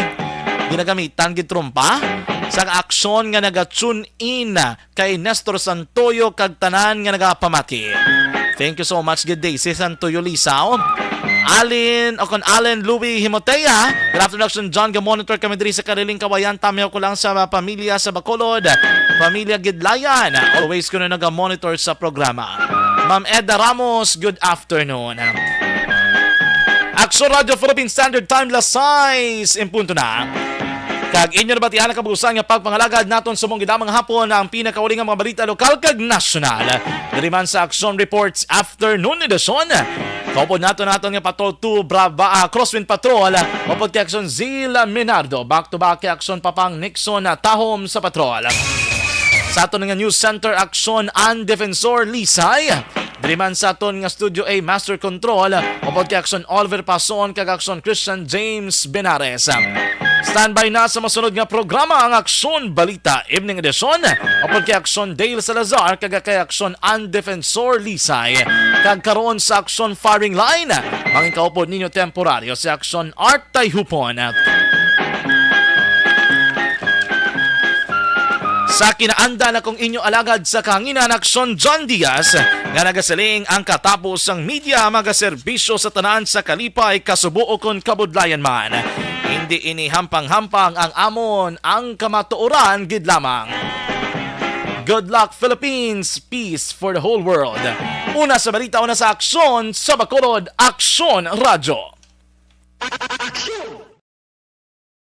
Ginagamitan gid trumpa sa aksyon nga naga-tune in kay Nestor Santoyo kag tanan nga nagapamati. Thank you so much gid, Daisy Santoyo Lisaw. Alin, o kon Allen Louis Himotea, good afternoon, Action John, ga-monitor kami diri sa Kariling, Kawayan. Tamyaw ko lang sa pamilya sa Bacolod, pamilya Gidlayan. Always ko na naga-monitor sa programa. Ma'am Edna Ramos, good afternoon. Action Radio Philippine Standard Time, las sais en punto na. Kag inyo nabatian ang kabuusan nga pagpangalagad naton subong gid lamang hapon ang pinakauli nga mga balita lokal kag nasyonal. Diri man sa Action Reports Afternoon Edition. Kaupod nato naton nga Patrol two Brava, ah, Crosswind Patrol. Upod kay Action Zila Minardo. Back to back kay Action Papang Nixon, ah, Tahom sa Patrol. Sa aton nga News Center, Action An Defensor Lisay. Diri man sa aton nga Studio A Master Control, upod kay Action Oliver Pason kag Action Christian James Benares. Standby na sa masunod nga programa ang Action Balita Evening Edition, upod kay Action Dale Salazar kag kay Action An Defensor Lisay. Kag karon sa Action Firing Line, mangin kaupod ninyo temporaryo si Action Art Tayhupon. Sa kinaandan, akong inyo alagad sa kahanginan, Aksyon John Diaz, nga nagasiling, ang katapos sang media magaserbisyo sa tanan sa kalipay, kasubo, ukon kabudlayan man. Hindi ini hampang-hampang ang amon, ang kamatuoran gid lamang. Good luck, Philippines! Peace for the whole world! Una sa balita, una sa aksyon, sa Bacolod, Aksyon Radyo. Aksyon!